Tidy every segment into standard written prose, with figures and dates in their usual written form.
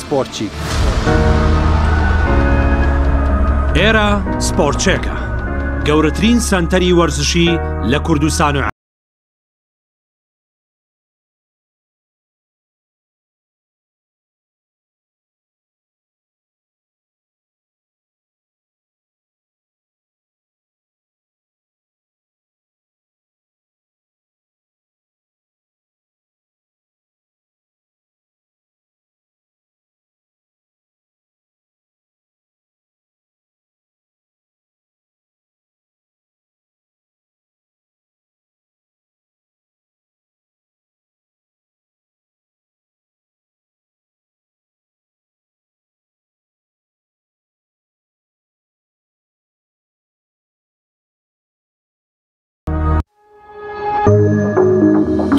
سپۆرتچیک. ئێرە سپۆرتچێکە، گەورەترین سەنتەری وەرزشی لە کوردستان و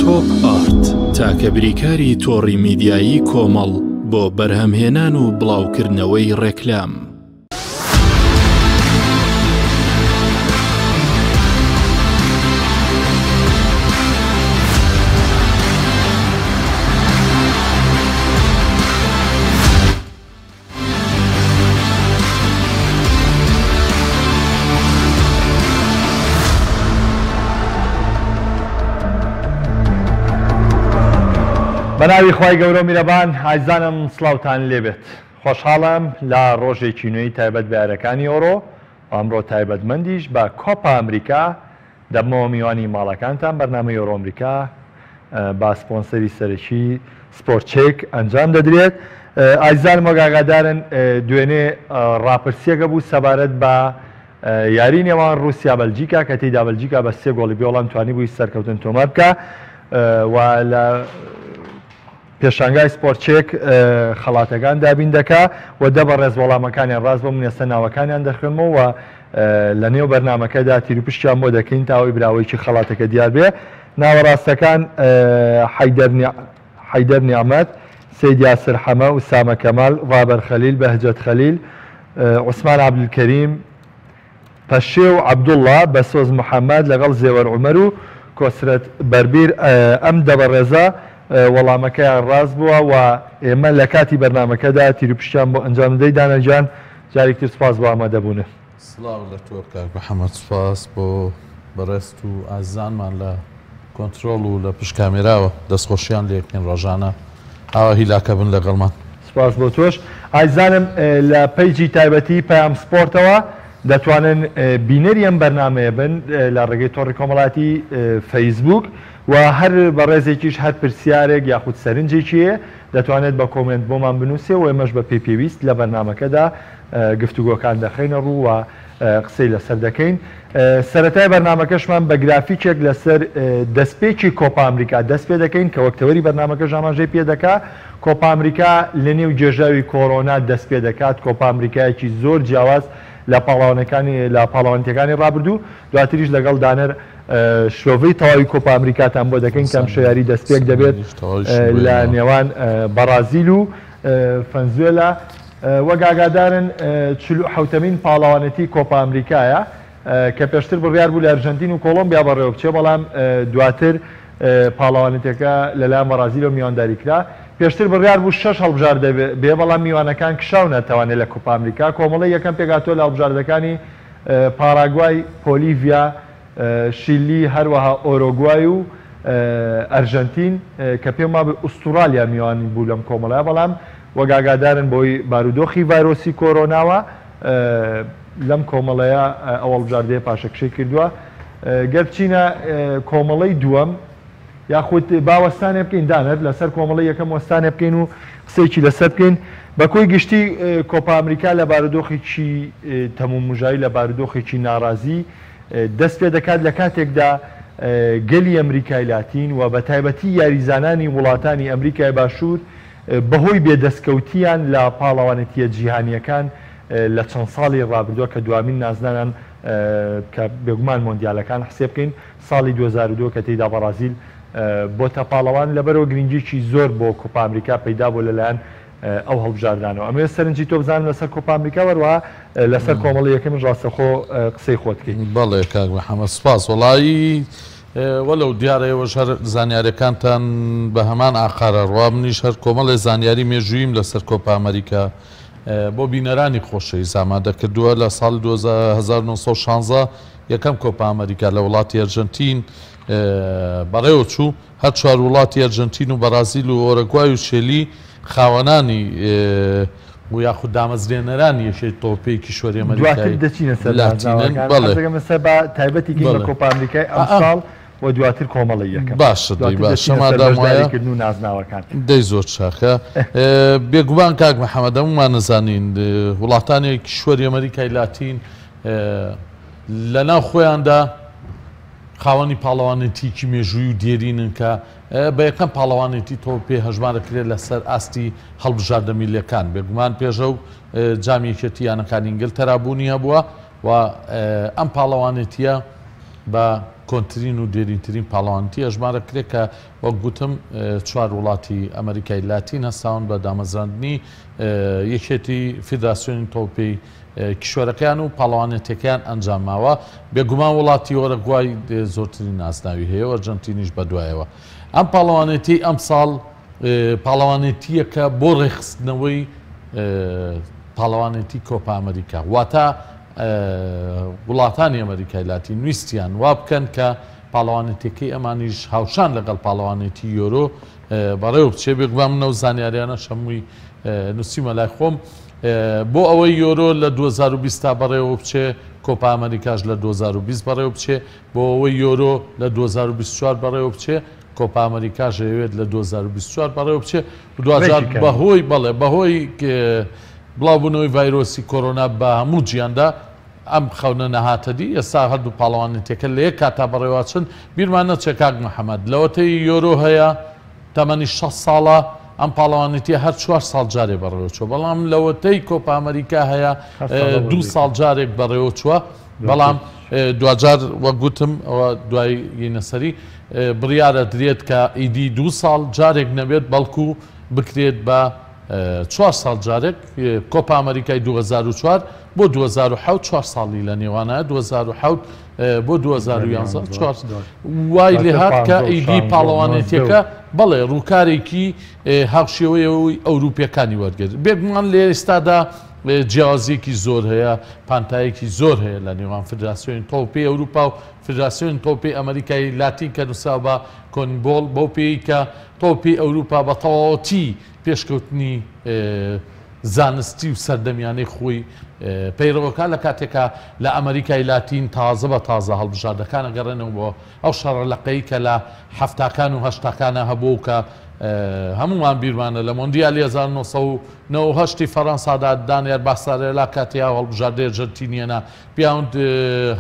تۆپ ئارت تاکە بریکاری تۆڕی میدیایی کۆمەڵ بۆ بەرهەمهێنان و بڵاوکردنەوەی ڕێکلام. بەناوی خوای گەورە و میرەبان ئازیزانم سڵاوتان لێبێت خۆشحاڵم لە ڕۆژێکی نوێی تایبەت بە یاریەکانی یۆرۆ و ئەمڕۆ تایبەتمەندیش بە کۆپا ئەمریکا دەبمەوە میوانی ماڵەکانتان بەرنامەی یۆرۆ ئەمریکا با سپۆنسەری سەرەکی سپۆرت چێک ئەنجام دەدرێت. ئازیزانم وەک ئاگادارن دوێنێ ڕاپرسیەکە بوو سەبارەت بە یاری نێوان ڕوسیا بەلجیکا کە تێیدا بەلجیکا بە سێ گۆڵی بێوەڵام توانی بووی سەرکەوتن تۆمار بکە و لە پێشانگای سپۆرت چێک خەڵاتەکان دابین دەکا و دە بەڕێز وەڵامەکانیان ڕاست بۆ من ئێستا ناوەکانیان دەخوێنمەوە و لە نێو بەرنامەکەدا تیروپشکیان بۆ دەکەین تا ئەوەی براوەیەکی خەڵاتەکە دیار بێ. ناوە ڕاستەکان حەیدەر حەیدەر نیعمەت، سەید یاسر حەمە، ئوسامە کەمال، ڕابەر خەلیل، بەهجەت خەلیل، عوسمان عەبدولکەریم، پەشێو عەبدوڵڵا، بەسۆز محەمەد، لەگەڵ زێوەر عومەر و کۆسرەت بەربیر ئەم دە بەڕێزە وەڵامەکەیان ڕاست بووە و ئێمە لە کاتی بەرنامەکەدا تیروپشکیان بۆ ئەنجام دەدەی دانا گیان جارێکی تر سوپاس بۆ ئامادەبوونت. سڵاو لە تۆ کاک محەمەد سوپاس بۆ بەڕێزت و ئازیزانمان لە کۆنترۆڵ و لە پشت کامێراوە دەستخۆشیان لێکەین ڕۆژانە ئاوا هیلاکە بن لەگەڵمان. سوپاس بۆ تۆش. ئازیزانم لە پەیجی تایبەتی پەیام سپۆرتەوە دەتوانن بینەری ئەم بەرنامەیە بن لە ڕێگەی تۆڕی کۆمەڵایەتی فەیسبووک و هەر بەڕێزێکیش هەر پرسیارێک یاخود سەرنجێکی هەیە دەتوانێت بە کۆمێنت بۆمان بنووسێ و ئێمەش بە پێی پێویست لە بەرنامەکەدا گفتوگۆکان دەخەینە ڕوو و قسەی لەسەر دەکەین. سەرەتای بەرنامەکەشمان بە گرافیکێک لەسەر دەستپێکی کۆپا ئەمریکا دەست پێ دەکەین کە وەک تەوەری بەرنامەکەش ئاماژەی پێ دەکا کۆپا ئەمریکا لە نێو گێژاوی کۆرۆنا دەست پێ دەکات، کۆپا ئەمریکایەکی زۆر جیاواز لە پاڵەوانەکانی لە پاڵەوانێتیەکانی ڕابردوو، دواتریش لەگەڵ دانەر شرۆڤەی تەواوی کۆپا ئەمریکاتان بۆ دەکەین کە ئەمشەو یاری دەستپێک دەبێت لە نێوان بەڕازیل و فەنزوێلا. وەک ئاگادارن 47مین پاڵەوانێتی کۆپا ئەمریکایە کە پێشتر بڕیار بوو لە ئەرژەنتین و کۆڵۆمبیا بەڕێوەبچێ، بەڵام دواتر پاڵەوانێتیەکە لەلایەن بەڕازیلەوە میوانداری کرا. پێشتر بڕیار بوو شەش هەڵبژاردە بێ، بەڵام میوانەکان کشاونەتەوانێ لە کۆپا ئەمریکا. کۆمەڵەی یەکەم پێکهاتووە لە هەڵبژاردەکانی پاراگوای، پۆلیڤیا، شیلی، هەروەها ئۆرۆگوای و ئەرژەنتین کە پێم وابێ ئوستوڕالیا میوان بوو لەم کۆمەڵەیە، بەڵام وەک ئاگادارن بەهۆی بارودۆخی ڤایرۆسی کۆرۆناوە لەم کۆمەڵەیە ئەو هەڵبژاردەیە پاشەکشەی کردووە. گەر بچینە کۆمەڵەی دووەم یاخود با وەستانێ بکەین دانەر لەسەر کۆمەڵەی یەکەم وەستانێ بکەین و قسەیەکی لەسەر بکەین. بە کۆی گشتی کۆپا ئەمریکا لە بارودۆخێکی تەمومژاوی لە بارودۆخێکی ناڕازی دەست پێ دەکات لە کاتێکدا گەلی ئەمریکای لاتین و بە تایبەتی یاریزانانی وڵاتانی ئەمریکای باشوور بەهۆی بێ دەستکەوتیان لە پاڵەوانێتییە جیهانییەکان لە چەند ساڵی ڕابردووە کە دوامین نازناویان کە بێگومان مۆندیالەکان حسێب بکەین ساڵی 2002 کە تێیدا بەڕازیل بۆتە پاڵەوان لەبەرەوە گرنگیەکی زۆر بۆ کۆپا ئەمریکا پەیدا بووە لەلایەن ئەو هەڵبژاردانەوە. ئەمەوێت سەرنجی تۆ بزانم لەسەر کۆپا ئەمریکا و هەروەها لەسەر کۆمەڵی یەکەمیش ڕاستەخۆ قسەی خۆت کەی. بەڵێ کاک محەمەد سوپاس. وەڵایی. وەلەو دیارە ئێوەش هەر زانیاریەکانتان بە هەمان ئاقارە ڕوا، منیش هەر کۆمەڵێ زانیاری مێژووییم لەسەر کۆپا ئەمەریکا بۆ بینەرانی خۆشەویست ئامادە کردووە. لە ساڵی 1916 یەکەم کۆپا ئەمەریکا لە وڵاتی ئەرجەنتین بەڕێوە چوو. هەر چوار وڵاتی ئەرجەنتین و بەڕازیل و ئۆرەگوای و چێلی خاوەنانی و یاخود دامەزرێنەرانی یەکێتی تۆپی کیشوەری دواتر ئەمەریکای دەچینە سەر لاتینن. نازناوەکان. بەڵێ. حەز دەکەم ئێستا بە تایبەتی گەین بە بەڵێ. کۆپا ئەمریکای ئا ئا. ئەمساڵ و دواتر کۆمەڵەی یەکەم. باشە دەی دواتر باشە دەچینە سەر مادام وایە بەشداریکردن و نازناوەکان. دەی زۆر چاکە. بێگومان کاک محەمەد هەموومان ئەزانین وڵاتانی کیشوەری ئەمەریکای لاتین لەناو خۆیاندا خاوەنی پاڵەوانێتییەکی مێژووی و دێرینن کە بە یەکەم پاڵەوانێتی تۆپی هەژمار دەکرێت لەسەر ئاستی هەڵبژاردە میللیەکان. بێگومان پێش ئەو جامی یەکێتی یانەکانی ئینگلتەرا بوونی هەبووە و ئەم پاڵەوانێتییە بە کۆنترین و دێرینترین پاڵەوانێتی ئەژمار دەکرێت کە وەک گوتم چوار وڵاتی ئەمەریکای لاتین هەستاون بە دامەزراندنی یەکێتی فیدراسیۆنی تۆپی کیشوەرەکەیان و پاڵەوانێتیەکەیان ئەنجام ماوە، بێگومان وڵاتی ئۆرەگوای زۆرترین نازناوی هەیە و ئەرجەنتینیش بەدوایەوە. ئەم پاڵەوانێتیەی ئەمساڵ پاڵەوانێتیەکە بۆ ڕێکخستنەوەی پاڵەوانێتی کۆپا ئەمریکا، واتە وڵاتانی ئەمریکای لاتین ویستیان وا بکەن کە پاڵەوانێتیەکەی ئەمانیش هاوشان لەگەڵ پاڵەوانێتی یۆرۆ بەڕێوە بچێ. بێگومان من ئەو زانیاریانەش هەمووی نووسیمە لای خۆم. بۆ ئەوەی یۆرۆ لە 2020 تا بەڕێوە بچێ، کۆپا ئەمەریکاش لە 2020 بەڕێوە بچێ، بۆ ئەوەی یۆرۆ لە 2024 بەڕێوە بچێ، کۆپا ئەمەریکاش ئەیەوێت لە 2024 بەڕێوە بچێ و دواجار ڕێکی کەن. بەهۆی بەڵێ بەهۆی بڵاوبوونەوەی ڤایرۆسی کۆرۆنا بە هەموو جیهاندا ئەم خەونە نەهاتە دی، ئێستا هەردوو پاڵەوانێتیەکە لە یەک کاتا بەڕێوەچن، بیرمان نەچێ کاک محەمەد لەوەتەی یۆرۆ هەیە تەمەنی 60 ساڵە، ئەم پاڵەوانێتیە هەر چوار ساڵ جارێ بەڕێوەچووە، بەڵام لەوەتەی کۆپا ئەمەریکا هەیە دوو ساڵ جارێک بەڕێوەچووە، بەڵام دواجار وەک گوتم ئەوە دوای یینەسەری بڕیارە درێت کە ئیدی دوو ساڵ جارێک نەبێت بەڵکو بکرێت بە چوار ساڵ جارێک، کۆپا ئەمەریکای 2004 بۆ 2007 چوار ساڵی لە نێوانە 2007 بۆ 2011 چوار وای لێهات کە ئیدی پاڵەوانێتیەکە بەڵێ ڕووکارێکی هاوشێوەیەوەی ئەوروپیەکانی وەرگرت. بێگومان لە ئێستادا جیاوازیەکی زۆر هەیە، پانتایەکی زۆر هەیە لە نێوان فدراسیۆنی تۆپی ئەوروپا و فدراسیۆنی تۆپی ئەمریکای لاتین کە نووسراوە بە کۆنیبۆڵ، بەو پێی کە تۆپی ئەوروپا بە تەواوەتی پێشکەوتنی زانستی و سەردەمیانەی خۆی پەیڕەوەکا، لە کاتێکا لە ئەمەریکای لاتین تازە بە تازە هەڵبژاردەکان ئەگەڕێنەوە بۆ ئەو شەڕە لەقەی کە لە حەفتاکان و هەشتاکانا هەبوو و کە هەموومان بیرمانە لە مۆندیالی 1998 ی فەرەنسادا دانیار باسارێلا کاتێ ئەو هەڵبژاردەی ئەرجەنتینیەنا پیاوند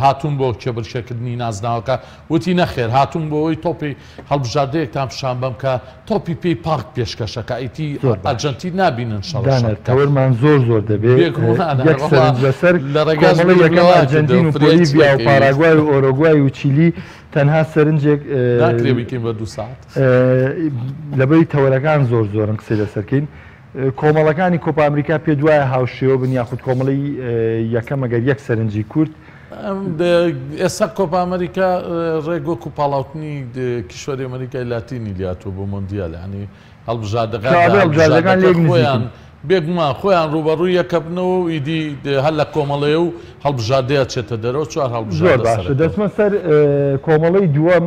هاتوون بۆ کێبڕکێکردنی نازناوەکە، وتی نەخێر هاتووم بۆ ئەوەی تۆپی هەڵبژاردەیەکتان پیشان بەم کە تۆپی پێی پاک پێشکەشەکە ئیتی زۆر باش ئەرجەنتین نابینن شەڕە دانەر شەڕ بکات. تەوەرمان زۆر زۆر دەبێ بێگومان یەک وەڵا سەرنج لەسەر لە ڕێگاش کۆمەڵەی بیرم یەکەم لەوە ئەرجەنتین کردەوە و فریای چی بۆلیڤیا و دەکەویت. پاراگوای و ئۆرۆگوای و چیلی تەنها سەرنجێک ناکرێ بیکەین بە دوو سەعات. لەبەری تەوەرەکان زۆر زۆرن قسەی لەسەر کەین کۆمەڵەکانی کۆپا ئەمریکا پێت وایە هاوشێوە بن یاخود کۆمەڵەی یەکەم ئەگەر یەک سەرنجی کورت؟ ئێستا کۆپا ئەمریکا ڕێک وەکو پاڵاوتنی کیشوەری ئەمریکای لاتینی لاتوە بۆ مۆندیال، یانی هەڵبژاردەکان هەڵبژاردەکان لێک خۆیان بێگومان خۆیان ڕووبەڕووی یەکەبنەوە و ئیدی هەر لە کۆمەڵەیە و هەڵبژاردەیە چێتە دەرەوە چوار هەڵبژاردە زۆر باشە دەچمە سەر کۆمەڵەی دووەم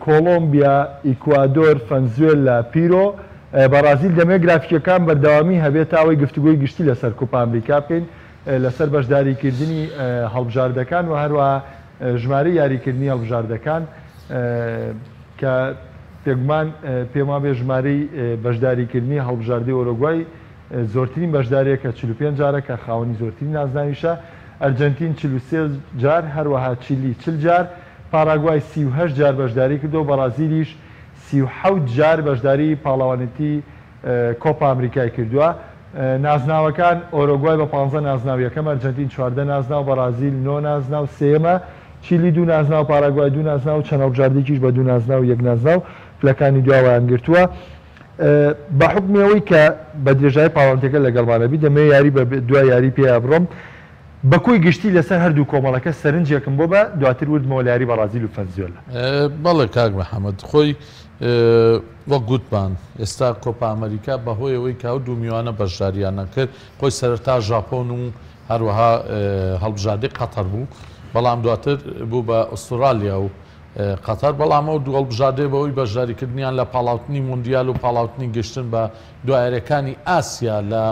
کۆڵۆمبیا، ئیکوادۆر، فەنزوێلا، پیرۆ، بەڕازیل دەمەوێت گرافیکەکان بەردەوامی هەبێت تا ئەوەی گفتوگۆی گشتی لەسەر کوپا ئەمریکا بکەین لەسەر بەشداریکردنی هەڵبژاردەکان و هەروەها ژمارەی یاریکردنی هەڵبژاردەکان کە بێگومان پێم وابێ ژمارەی بەشداریکردنی هەڵبژاردەی ئۆرۆگوای زۆرترین بەشداریە کە 45 جارە کە خاوەنی زۆرترین نازناویشە، ئەرجەنتین 43 جار، هەروەها چیلی 40 جار، پاراگوای 38 جار بەشداری کردووە، بەڕازیلیش 37 جار بەشداری پاڵەوانێتی کۆپا ئەمریکای کردووە. نازناوەکان، ئۆرۆگوای بە 15 نازناو یەکەمە، ئەرجەنتین 14 نازناو، بەڕازیل 9 نازناو سێیەمە، چیلی دوو نازناو، پاراگوای دوو نازناو، چەند هەڵبژاردەیەکیش بە دوو نازناو و یەک نازناو پلەکانی دواوەیان گرتووە. بە حوکمی ئەوەی کە بە درێژایی پاڵەوانێتیەکە لەگەڵمانە بی، دەمەوێت یاری بە دوای یاری پێیا بڕۆم. بە کۆی گشتی لەسەر هەردوو کۆمەڵەکە سەرنجێکم بۆ بە، دواتر وردمەوە لە یاری بەڕازیل و فەنزوێلا. بەڵێ کاک محەمەد، خۆی وەک گوتمان ئێستا کۆپا ئەمەریکا بەهۆی ئەوەی کە ئەو دوو میوانە بەشدارییان نەکرد، خۆی سەرەتا ژاپۆن و هەروەها هەڵبژاردەی قەتەر بوو، بەڵام دواتر بوو بە ئوسترالیا و قەتەر، بەڵام ئەو دوو هەڵبژاردەیە بەهۆی بەشداریکردنیان لە پاڵاوتنی مۆندیال و پاڵاوتنی گەشتن بە دوایارییەکانی ئاسیا لە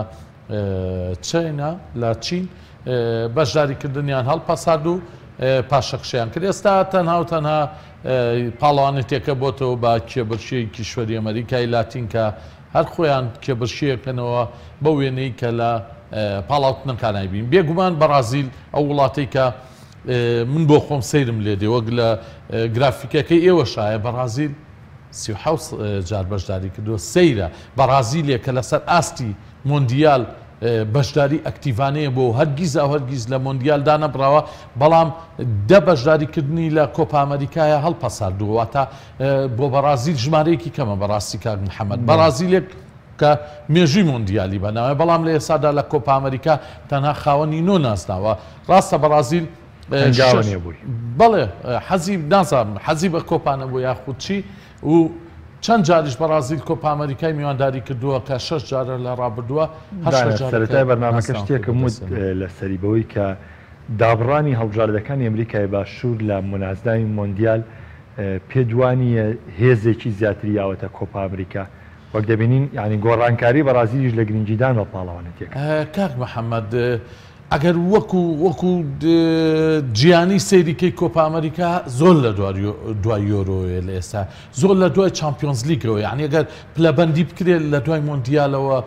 چەینا لە چین بەشداریکردنیان هەڵپەسارد و پاشەکشەیان کرد. ئێستا تەنها و تەنها پاڵەوانێتیەکە بۆتەوە بە کێبڕکێی کیشوەری ئەمەریکای لاتین کە هەر خۆیان کێبڕکێیەکەنەوە بەو وێنەی کە لە پاڵاوتنەکان ئەیبین. بێگومان بەڕازیل ئەو وڵاتەی کە من بۆ خۆم سەیرم لێ دێ وەک لە گرافیکەکەی ئێوەشایە بەڕازیل 37 جار بەشداری کردووە سەیرە بەڕازیلێک کە لەسەر ئاستی مۆندیال بەشداری ئەکتیڤانەیە بۆ هەرگیز ئەو هەرگیز لە مۆندیال دانەبڕاوە بەڵام دە بەشداریکردنی لە کۆپا ئەمریکایە هەڵپەساردووە واتە بۆ بەڕازیل ژمارەیەکی کەمە بەڕاستی کاک محەممەد بەڕازیلێک کە مێژووی مۆندیالی بەناوە بەڵام لە ئێستادا لە کۆپا ئەمریکا تەنها خاوەنی نۆ نازناوە ڕاستە بەڕازیل بەڵێ حەزی نازانم حەزی بە کۆپا نەبوو یاخود چی و چەند جاریش بەڕازیل کۆپا ئەمەریکای میوانداری کردووە کە شەش جارە لە ڕابردووە هەر شەش دانا جارەکە سەرەتای بەرنامەکە ناسناوەکەی شتێکم وت بەدەستهێنا. لەسەری بەوەی کە دابڕانی هەڵبژاردەکانی ئەمریکای باشوور لە منازناوی مۆندیال پێت وانییە هێزێکی زیاتری یاوەتە کۆپا ئەمریکا وەک دەبینین یانی گۆڕانکاری بەڕازیلیش لە گرنگیدان بە پاڵەوانێتیەکە. کاک محەمەد ئەگەر وەکو وەکو جیانی سەیری کەی کۆپا ئەمریکا زۆر لە دوای یۆرۆیە لە ئێستا زۆر لە دوای چامپیۆنز لیگەوە یعنی ئەگەر پلەبەندی بکرێت لە دوای مۆندیالەوە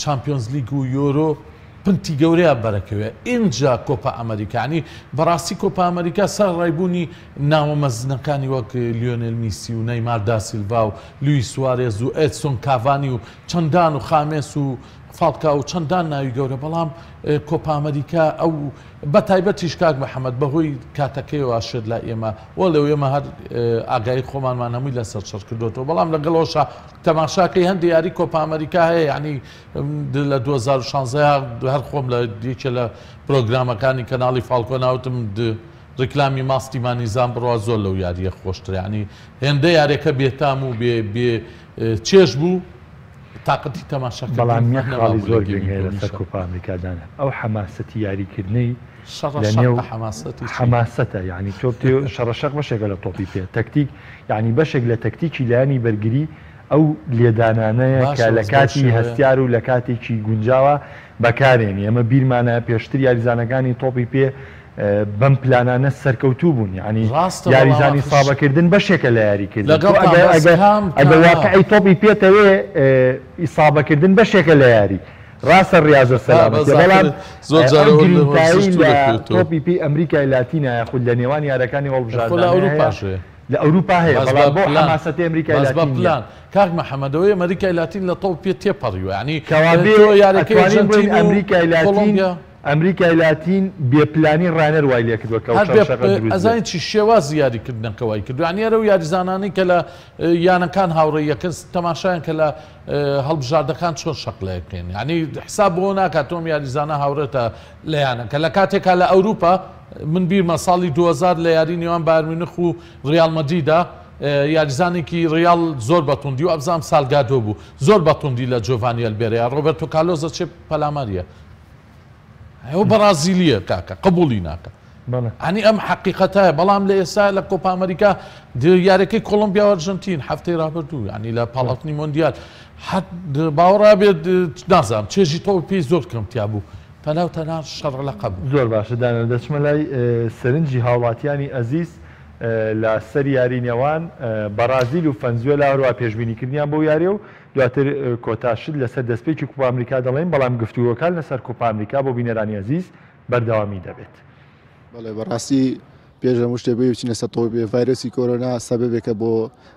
چامپیۆنز لیگ و یۆرۆ پنتی گەورەیان بەرەکەوێ ئینجا کۆپا ئەمریکانی بەڕاستی کۆپا ئەمریکا سەر ڕایبوونی ناوە مەزنەکانی وەک لیۆنێل میسی و نەیمار داسیلڤا و لویس سوارێز و ئێدسۆن کاڤانی و چەندان و خامێس و فاڵکاو و چەندان ناوی گەورە بەڵام کۆپا ئەمریکا ئەو بە تایبەتیش کاک محەممەد بەهۆی کاتەکەیەوە ئەشێت لای ئێمە وەلێ ئێمە هەر ئاگایی خۆمانمان هەمووی لەسەر چڕ کردوێتەوە بەڵام لەگەڵەوەشا تەماشاکەی هەندی یاری کۆپا ئەمریکا هەیە یعنی لە 2016 هەر خۆم لە یەکێ لە پرۆگرامەکانی کەناڵی فاڵکۆ ناوتم ڕیکلامی ماستی مانیزان بڕوا زۆر لەو یاریە خۆشتر ینی هێندە یاریەکە بێتام و بێ بێ چێژ بوو تاقەتی تەماشاکردنی بەڵام یەک خاڵی نەمابوو لە زۆر گێمی گرنگ هەیە لەسەر کۆمیشە. کۆپا ئەمریکا دانا ئەو حەماسەتی یاریکردنەی شەڕە لە نێو شەقە حەماسەتی چی؟ حەماسەتە یانی تۆ بتێ شەڕە شەق بەشێکە لە تۆپی پێ تەکتیک یانی بەشێک لە تەکتیکی لایەنی بەرگری ئەو لێدانانەیە کە باشە لە بەس بەو کاتی شێوەیە. هەستیار و لە کاتێکی گونجاوا بەکارێنی ئێمە بیرمانە پێشتر یاریزانەکانی تۆپی پێ بەم پلانانە سەرکەوتوو بوون یانی ڕاستە بەڵام یاریزانی ئاخر سابەکردن بەشێکە لە یاریکردن تۆ لەگەڵتان ئەگەر بەس ئەگەر کام ئەگەر کامە؟ واقعی تۆپی پێتەوێ ئیسابەکردن بەشێکە لە یاری ڕاستە ڕیازە ها سەلامەتیە بەس ئاخر بەڵام زۆر ئەو جار ئەوە لە گرینتایی وەرزش لە دوورەکەوێتەوە. تۆپی پێی ئەمریکای لاتینە یاخود لە نێوان یارەکانی خۆ لە هەڵبژاردانە هەیە ئەوروپاش هەیە. لە ئەوروپا هەیە بەس بە بەڵام بەو پلان حەماسەتەی ئەمریکای بەس بە لاتین نییە. پلان کاک محەمەد ئەوەی ئەمریکای لاتین لە تۆپ پێ تێپەڕیوە یانی کەوابێ تۆ یاریەکەی ئەتوانین بڵێین ئەرجەنتین و ئەمریکای لاتین کۆڵۆمبیا ئەمریکای لاتین بێ پلانی ڕانەر وای لێکردوە کە ئەو هەر بێ شەڕە دروست بێت. ئەزانی چی شێوازی یاریکردنەکە وای کردوە یانی هەر ئەو یاریزانانەی کە لە یانەکان هاوڕێی یەکن تەماشایان کە لە هەڵبژاردەکان چۆن شەق لە یەکێن یانی حساب بۆ ناکات تۆم یاریزانە هاوڕێتە لە یانەکە لە کاتێکا لە ئەوروپا من بیرمە ساڵی 2000 لە یاری نێوان بایرن میونخ و ڕیال مەدریدا یاریزانێکی ڕیال زۆر بەتوندی و ئەبزام سالگادۆ بوو زۆر بەتوندی لە جۆڤانی ئەلبێرەیە ڕۆبەرتۆ کالۆزە چێ پەلاماریە ئەو بەڕازیلیە کاکە قبوڵی ناکە ئەنی ئەم حقیقەتە بەڵام لە ئێستا لە کۆپا ئەمریکا یارەکەی کۆڵمبیا ئەرژەنتین هەفتەی رابردوو ینی لە پاڵاوتنی مۆندیال باوەڕا بێت نازانم چێژی تۆ پێی زۆر کەم تیا بوو تەنها و تەنها شەڕ لە قەبوو. زۆر باشە دانا دەچمە لای سەرنجی هاوڵاتیانی ئەزیز لە سەر یاری نێوان بەڕازیل و فەنزوێلا هەروەها پێشبینیکردنیان بۆ یاریە و دواتر کۆتا شت لەسەر دەستپێکی کوپا ئەمریکا دەڵێین، بەڵام گفتوگۆکان لەسەر کوپا ئەمریکا بۆ بینەرانی ئەزیز بەردەوامی دەبێت. بەڵێ بەڕاستی پێش هەموو شتێک بێ بچینە سەر تۆپی پێ ڤایرۆسی کۆرۆنا سەبەبێکە بۆ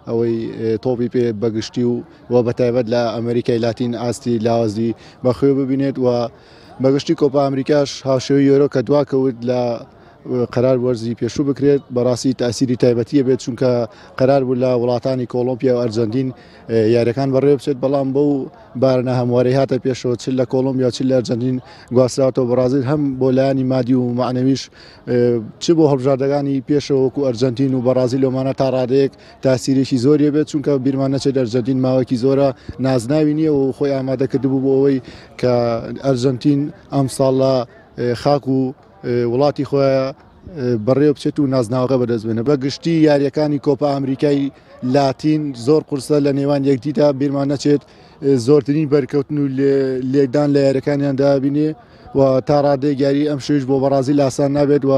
ئەوەی تۆپی پێ بەگشتی و و بەتایبەت لە ئەمریکای لاتین ئاستی لاوازی بەخوێ ببینێت و بەگشتی کۆپا ئەمریکاش هاوشێوەی یۆرۆ کە دواکەوت لە قەرار وەرزی پێشوو بکرێت بەڕاستی تاسیری تایبەتیە بێت چونکە قەرار بوو لە وڵاتانی کۆڵۆمپیا و ئەرجەنتین یاریەکان بەڕێوە بچێت بەڵام بەو بارە ناهەموارەی هاتە پێشەوە چ لە کۆڵۆمبیا چ لە ئەرجەنتین گواستراوەتەوە بەڕازیل هەم بۆ لایەنی مادی و مەعنەویش چ بۆ هەڵبژاردەکانی پێشەوە وەکو ئەرجەنتین و بەڕازیل لەمانە تا ڕادەیەک تاسیرێکی زۆری بێت چونکە بیرمان نەچێت ئەرجەنتین ماوەیەکی زۆرە نازناوی نییە و خۆی ئامادە کردبوو بۆ ئەوەی کە ئەرجەنتین ئەمساڵ لە خاک و وڵاتی خۆیان بەڕێوە بچێت و نازناوەکە بەدەست بێنێت. بە گشتی یارییەکانی کۆپا ئەمریکای لاتین زۆر قورسە لە نێوان یەکدیدا، بیرمان نەچێت زۆرترین بەرکەوتن و لێکدان لە یاریەکانیاندا بینێ و تا ڕادەیەک یاری ئەم شەویش بۆ بەڕازیل ئاسان نابێت و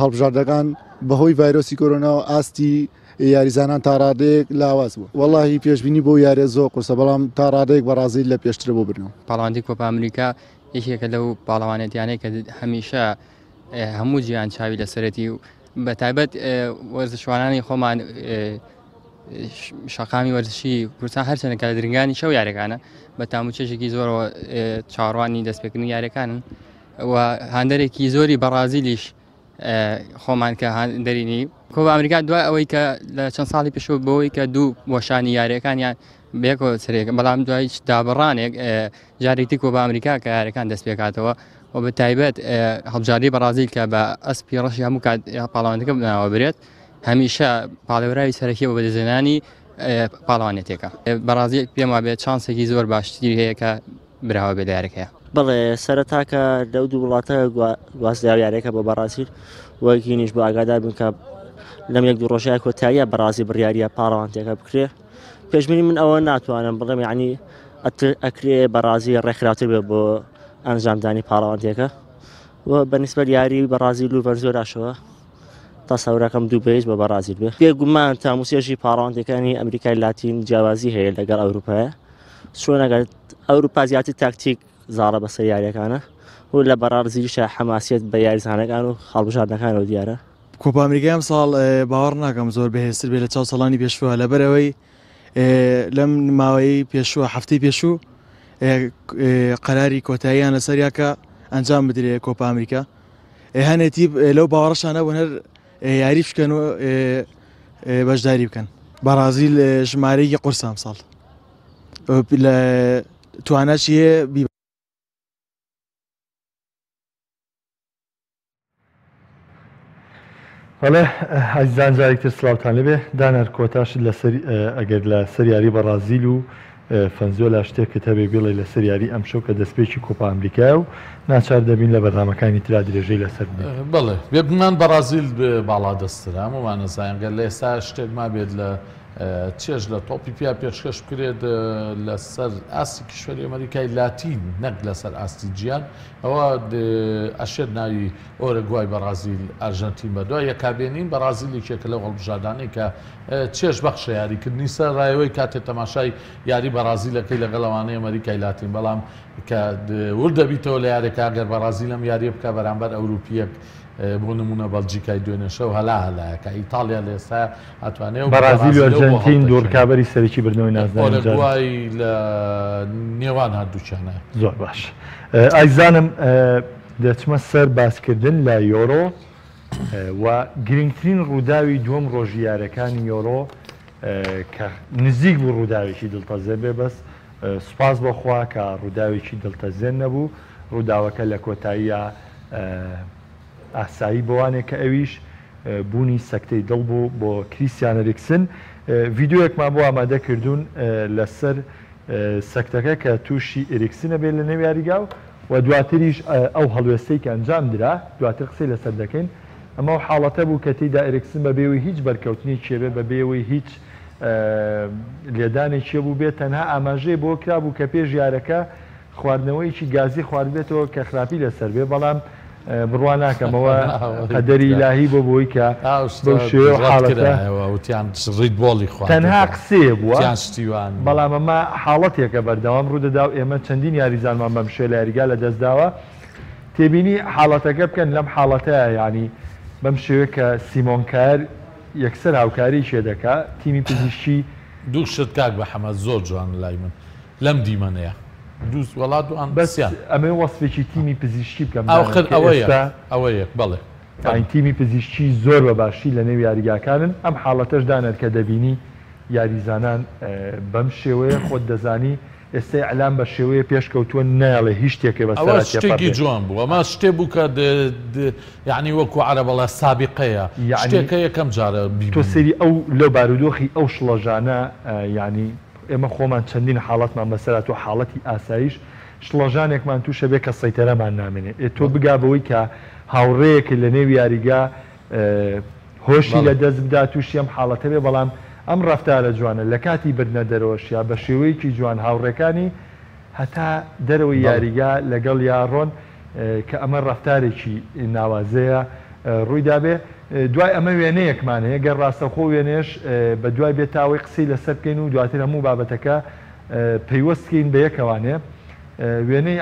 هەڵبژاردەکان بەهۆی ڤایرۆسی کۆرۆناوە ئاستی یاریزانان تا ڕادەیەک لاواز بوو. وەڵاهی پێشبینی بۆ یاریە زۆر قورسە بەڵام تا ڕادەیەک بەڕازیل لە پێشترە بۆ بردنەوە. پاڵەوانێتی کۆپا ئەمریکا یەکێکە لەو پاڵەوانێتیانەی کە هەمیشە هەموو جیهان چاوی لەسەرەتی و بە تایبەت وەرزشوانانی خۆمان شەقامی وەرزشی کوردستان هەرچەنە کە لە درنگانی شەو یاریەکانە بە تاموچێژێکی زۆرەوە چاوەڕوانی دەستپێکردنی یاریەکانن و هاندەرێکی زۆری بەڕازیلیش خۆمان کە هاندەرینی کۆپا ئەمریکا دوای ئەوەی کە لە چەند ساڵی پێشەوە بۆی کە دوو وەشانی یاریەکانیان بەیەکەوە سەرێک بەڵام دوای دابڕانێک جارێکی کۆپا ئەمریکا کە یاریەکان دەست پێکاتەوە و بە تایبەت هەڵبژاردەی بەڕازیل کە بە ئەسپی ڕەشی هەموو کات پاڵەوانەکە ناوە برێت هەمیشە پاڵێوراوی سەرەکی بۆ بەدەستهێنانی پاڵەوانێتێکە بەڕازیل پێم وابێت چانسێکی زۆر باشتری هەیە کە براوە بێ لە یاریەکەیە. بەڵێ سەرەتا کە لەو دوو وڵاتە گواستراوە یاریەکە بۆ بەڕازیل وەکینیش بۆ ئاگادار بن کە لەم یەک دوو ڕۆژەیە کۆتاییە بەڕازی بڕیاریە پاڵەوانتێکە بکرێ پێشبینی من ئەوە ناتوانم بڵێم یعنی ئەکرێ بەڕازی ڕێکخراوتر بێ بۆ ئەنجامدانی پاڵەوانتێکە و بەنیسبەت یاری بەڕازیل و ڤەنزوێلاشەوە تەسەورەکەم دوو بەیج بە بەڕازیل بێ بێگومان تاموسێژی پاڵەوانتەکانی ئەمریکای لاتین جیاوازی هەیە لەگەڵ ئەوروپایە چۆن ئەگەر ئەوروپا زیاتر تاکتیک زاڵە بەسەر یاریەکانە و لە بەڕازیلیشە حەماسیەت بە یاریزانەکان و هەڵبژاردنەکانەوە دیارە. کۆپا ئەمریکای ئەم ساڵ باوەڕ ناکەم زۆر بەهێزتر بێت لە چاو ساڵانی پێشووە لەبەرئەوەی لەم ماوەیەی پێشووە هەفتەی پێشوو قەراری کۆتاییان لەسەر یاکە ئەنجام بدرێ کۆپا ئەمریکا هەنێ تیپ لەو باوەڕشانە بوون هەر یاری بکەن و بەشداری بکەن بەڕازیل ژمارەیەکی قورسە ئەمساڵ لە تواناشی هەیە بی بەڵێ ئازیزان جارێکتر سڵاوتان لێبێ دانەر کۆتاشت لەسەر ئەگەر لە سەر یاری بەڕازیل و فەنزوێلا شتێکت هەبێ بیڵێ لەسەر یاری ئەمشەو کە دەستپێکی کۆپا ئەمریکایە و ناچار دەبین لە بەرنامەکانی ترا درێژەی لەسەر بدەین. بەڵێ بێگومان بەڕازیل باڵادەستترە هەموومان ئەزانین گەر لە ئێستا شتێک مابێت لە چێژ لە تۆپی پیا پێشکەش بکرێت لەسەر ئاستی کیشوەری ئەمریکای لاتین نەک لەسەر ئاستی جیان ئەوە ئەشێت ناوی ئۆرەگوای بەڕازیل ئەرژەنتین بە دوای یەکا بێنین بەڕازیل یەکێکە لەو هەڵبژاردانەی کە چێژ بەخشە یاریکردنی سەرڕایەوەی کاتێ تەماشای یاری بەڕازیلەکەی لەگەڵ ئەوانەی ئەمریکای لاتین بەڵام کە ورد دەبیتەوە لە یاریەکە ئەگەر بەڕازیل ئەم یاریە بکە بەرامبەر ئەوروپیەک بۆ نمونە بەلجیکای دوێنێ شەو هەلا هەلایەکە ئیتاڵیا لە ئێستا ئەتوانێ و بەڕازیل و ئەرجەنتین دوو ڕکابەری سەرەکی بردنەوەی نازناوی جاران. ئۆرەگوای لە نێوان هەردووکیانە. زۆر باش ئایزانم دەچمە سەر باسکردن لە یۆرۆ و گرنگترین ڕووداوی دووەم ڕۆژی یارەکانی یۆرۆ کە نزیک بوو ڕووداوێکی دڵتەزێن بێ بەس سوپاس بۆ خوا کە ڕووداوێکی دڵتەزێن نەبوو ڕووداوەکە لە کۆتاییا ئاسایی بۆوانێ کە ئەویش بوونی سەکتەی دڵ بوو بۆ کریستیان ئەریکسن ڤیدیۆیەکمان بۆ ئامادە کردوون لەسەر سەکتەکە کە تووشی ئیریکسن ئەبێت لە نێو یاریگا و دواتریش ئەو هەڵوێستەی کە ئەنجام درا دواتر قسەی لەسەر دەکەین ئەمە ئەو حاڵەتە بوو کە تێیدا ئیریکسن بە بێوەی هیچ بەرکەوتنێکی هەبێت بە بێوەی هیچ لێدانێکی هەبووبێت تەنها ئاماژەیە بۆ کرابوو کە پێش یارەکە خواردنەوەیەکی گازی خواردبێتەوە کە خراپی لەسەر بێ بەڵام بڕوا ناکەم ئەوە قەدەری ئیلاهی بۆ بۆی کە بەو شێوەیە و حاڵەتە تەنها قسەیە بووە بەڵام ئەمە حاڵەتێکە بەردەوام ڕوودەدا و ئێمە چەندین یاریزانمان بەم شێوە لە یاریگا لەدەستداوە تێبینی حاڵەتەکە بکەن لەم حاڵەتەیە یانی بەم شێوەیە کە سیمۆن کایەر یەکسەر هاوکاریی پێ دەکا تیمی پزیشکی دوو شت کاک محەمەد زۆر جوانە لای من لەم دیمەنەیە دوو وەڵا دوان بەس سیان. ئەمەوێ وەسفێکی تیمی پزیشکی بکەم دانێ ئاخر کە ئەوە یەک ئێستا ئەوە یەک بەڵێ. یانی تیمی پزیشکی زۆر بە باشی لە نێو یاریگاکانن، ئەم حاڵەتەش دانەر کە دەبینی یاریزانان بەم شێوەیە خۆت دەزانی ئێستا ئیعلام بە شێوەیە پێش کەوتووە نایەڵێ هیچ شتێکێ بە ئەوە سەرا تێپەر شتێکی بێ. جوان بوو ئەمە شتێ بوو کە یانی وەکوو عەرەب ئەڵێ سابیقەیە یانی شتێکە یەکەم جارە تۆ بیبینین. سەیری ئەو لەو بارودۆخی ئەو شڵەژانە یانی ئێمە خۆمان چەندین حاڵەتمان بەسەر هاتووە حاڵەتی ئاساییش شڵەژانێکمان تووشە بێ کە سەیتەرەمان نامێنێ ئێ تۆ بگا بەوەی کە هاوڕێیەکت لە نێو یاریگا هۆشی لە دەست بدا تووشی ئەم حاڵەتە بێ بەڵام ئەم ڕەفتارە جوانە لە کاتی بردنە دەرەوەشیا بە شێوەیەکی جوان هاوڕێکانی هەتا دەرەوەی یاریگا لەگەڵیا ڕۆن کە ئەمە ڕەفتارێکی ناوازەیە ڕوویدابێ دوای ئەمە وێنەیەکمان هەیە گەر ڕاستەوخۆ وێنەیەش بە دوای بێت تا ئەوەی قسەی لەسەر بکەین و دواتر هەموو بابەتەکە پەیوەست کەین بە یەکەوانێ وێنەی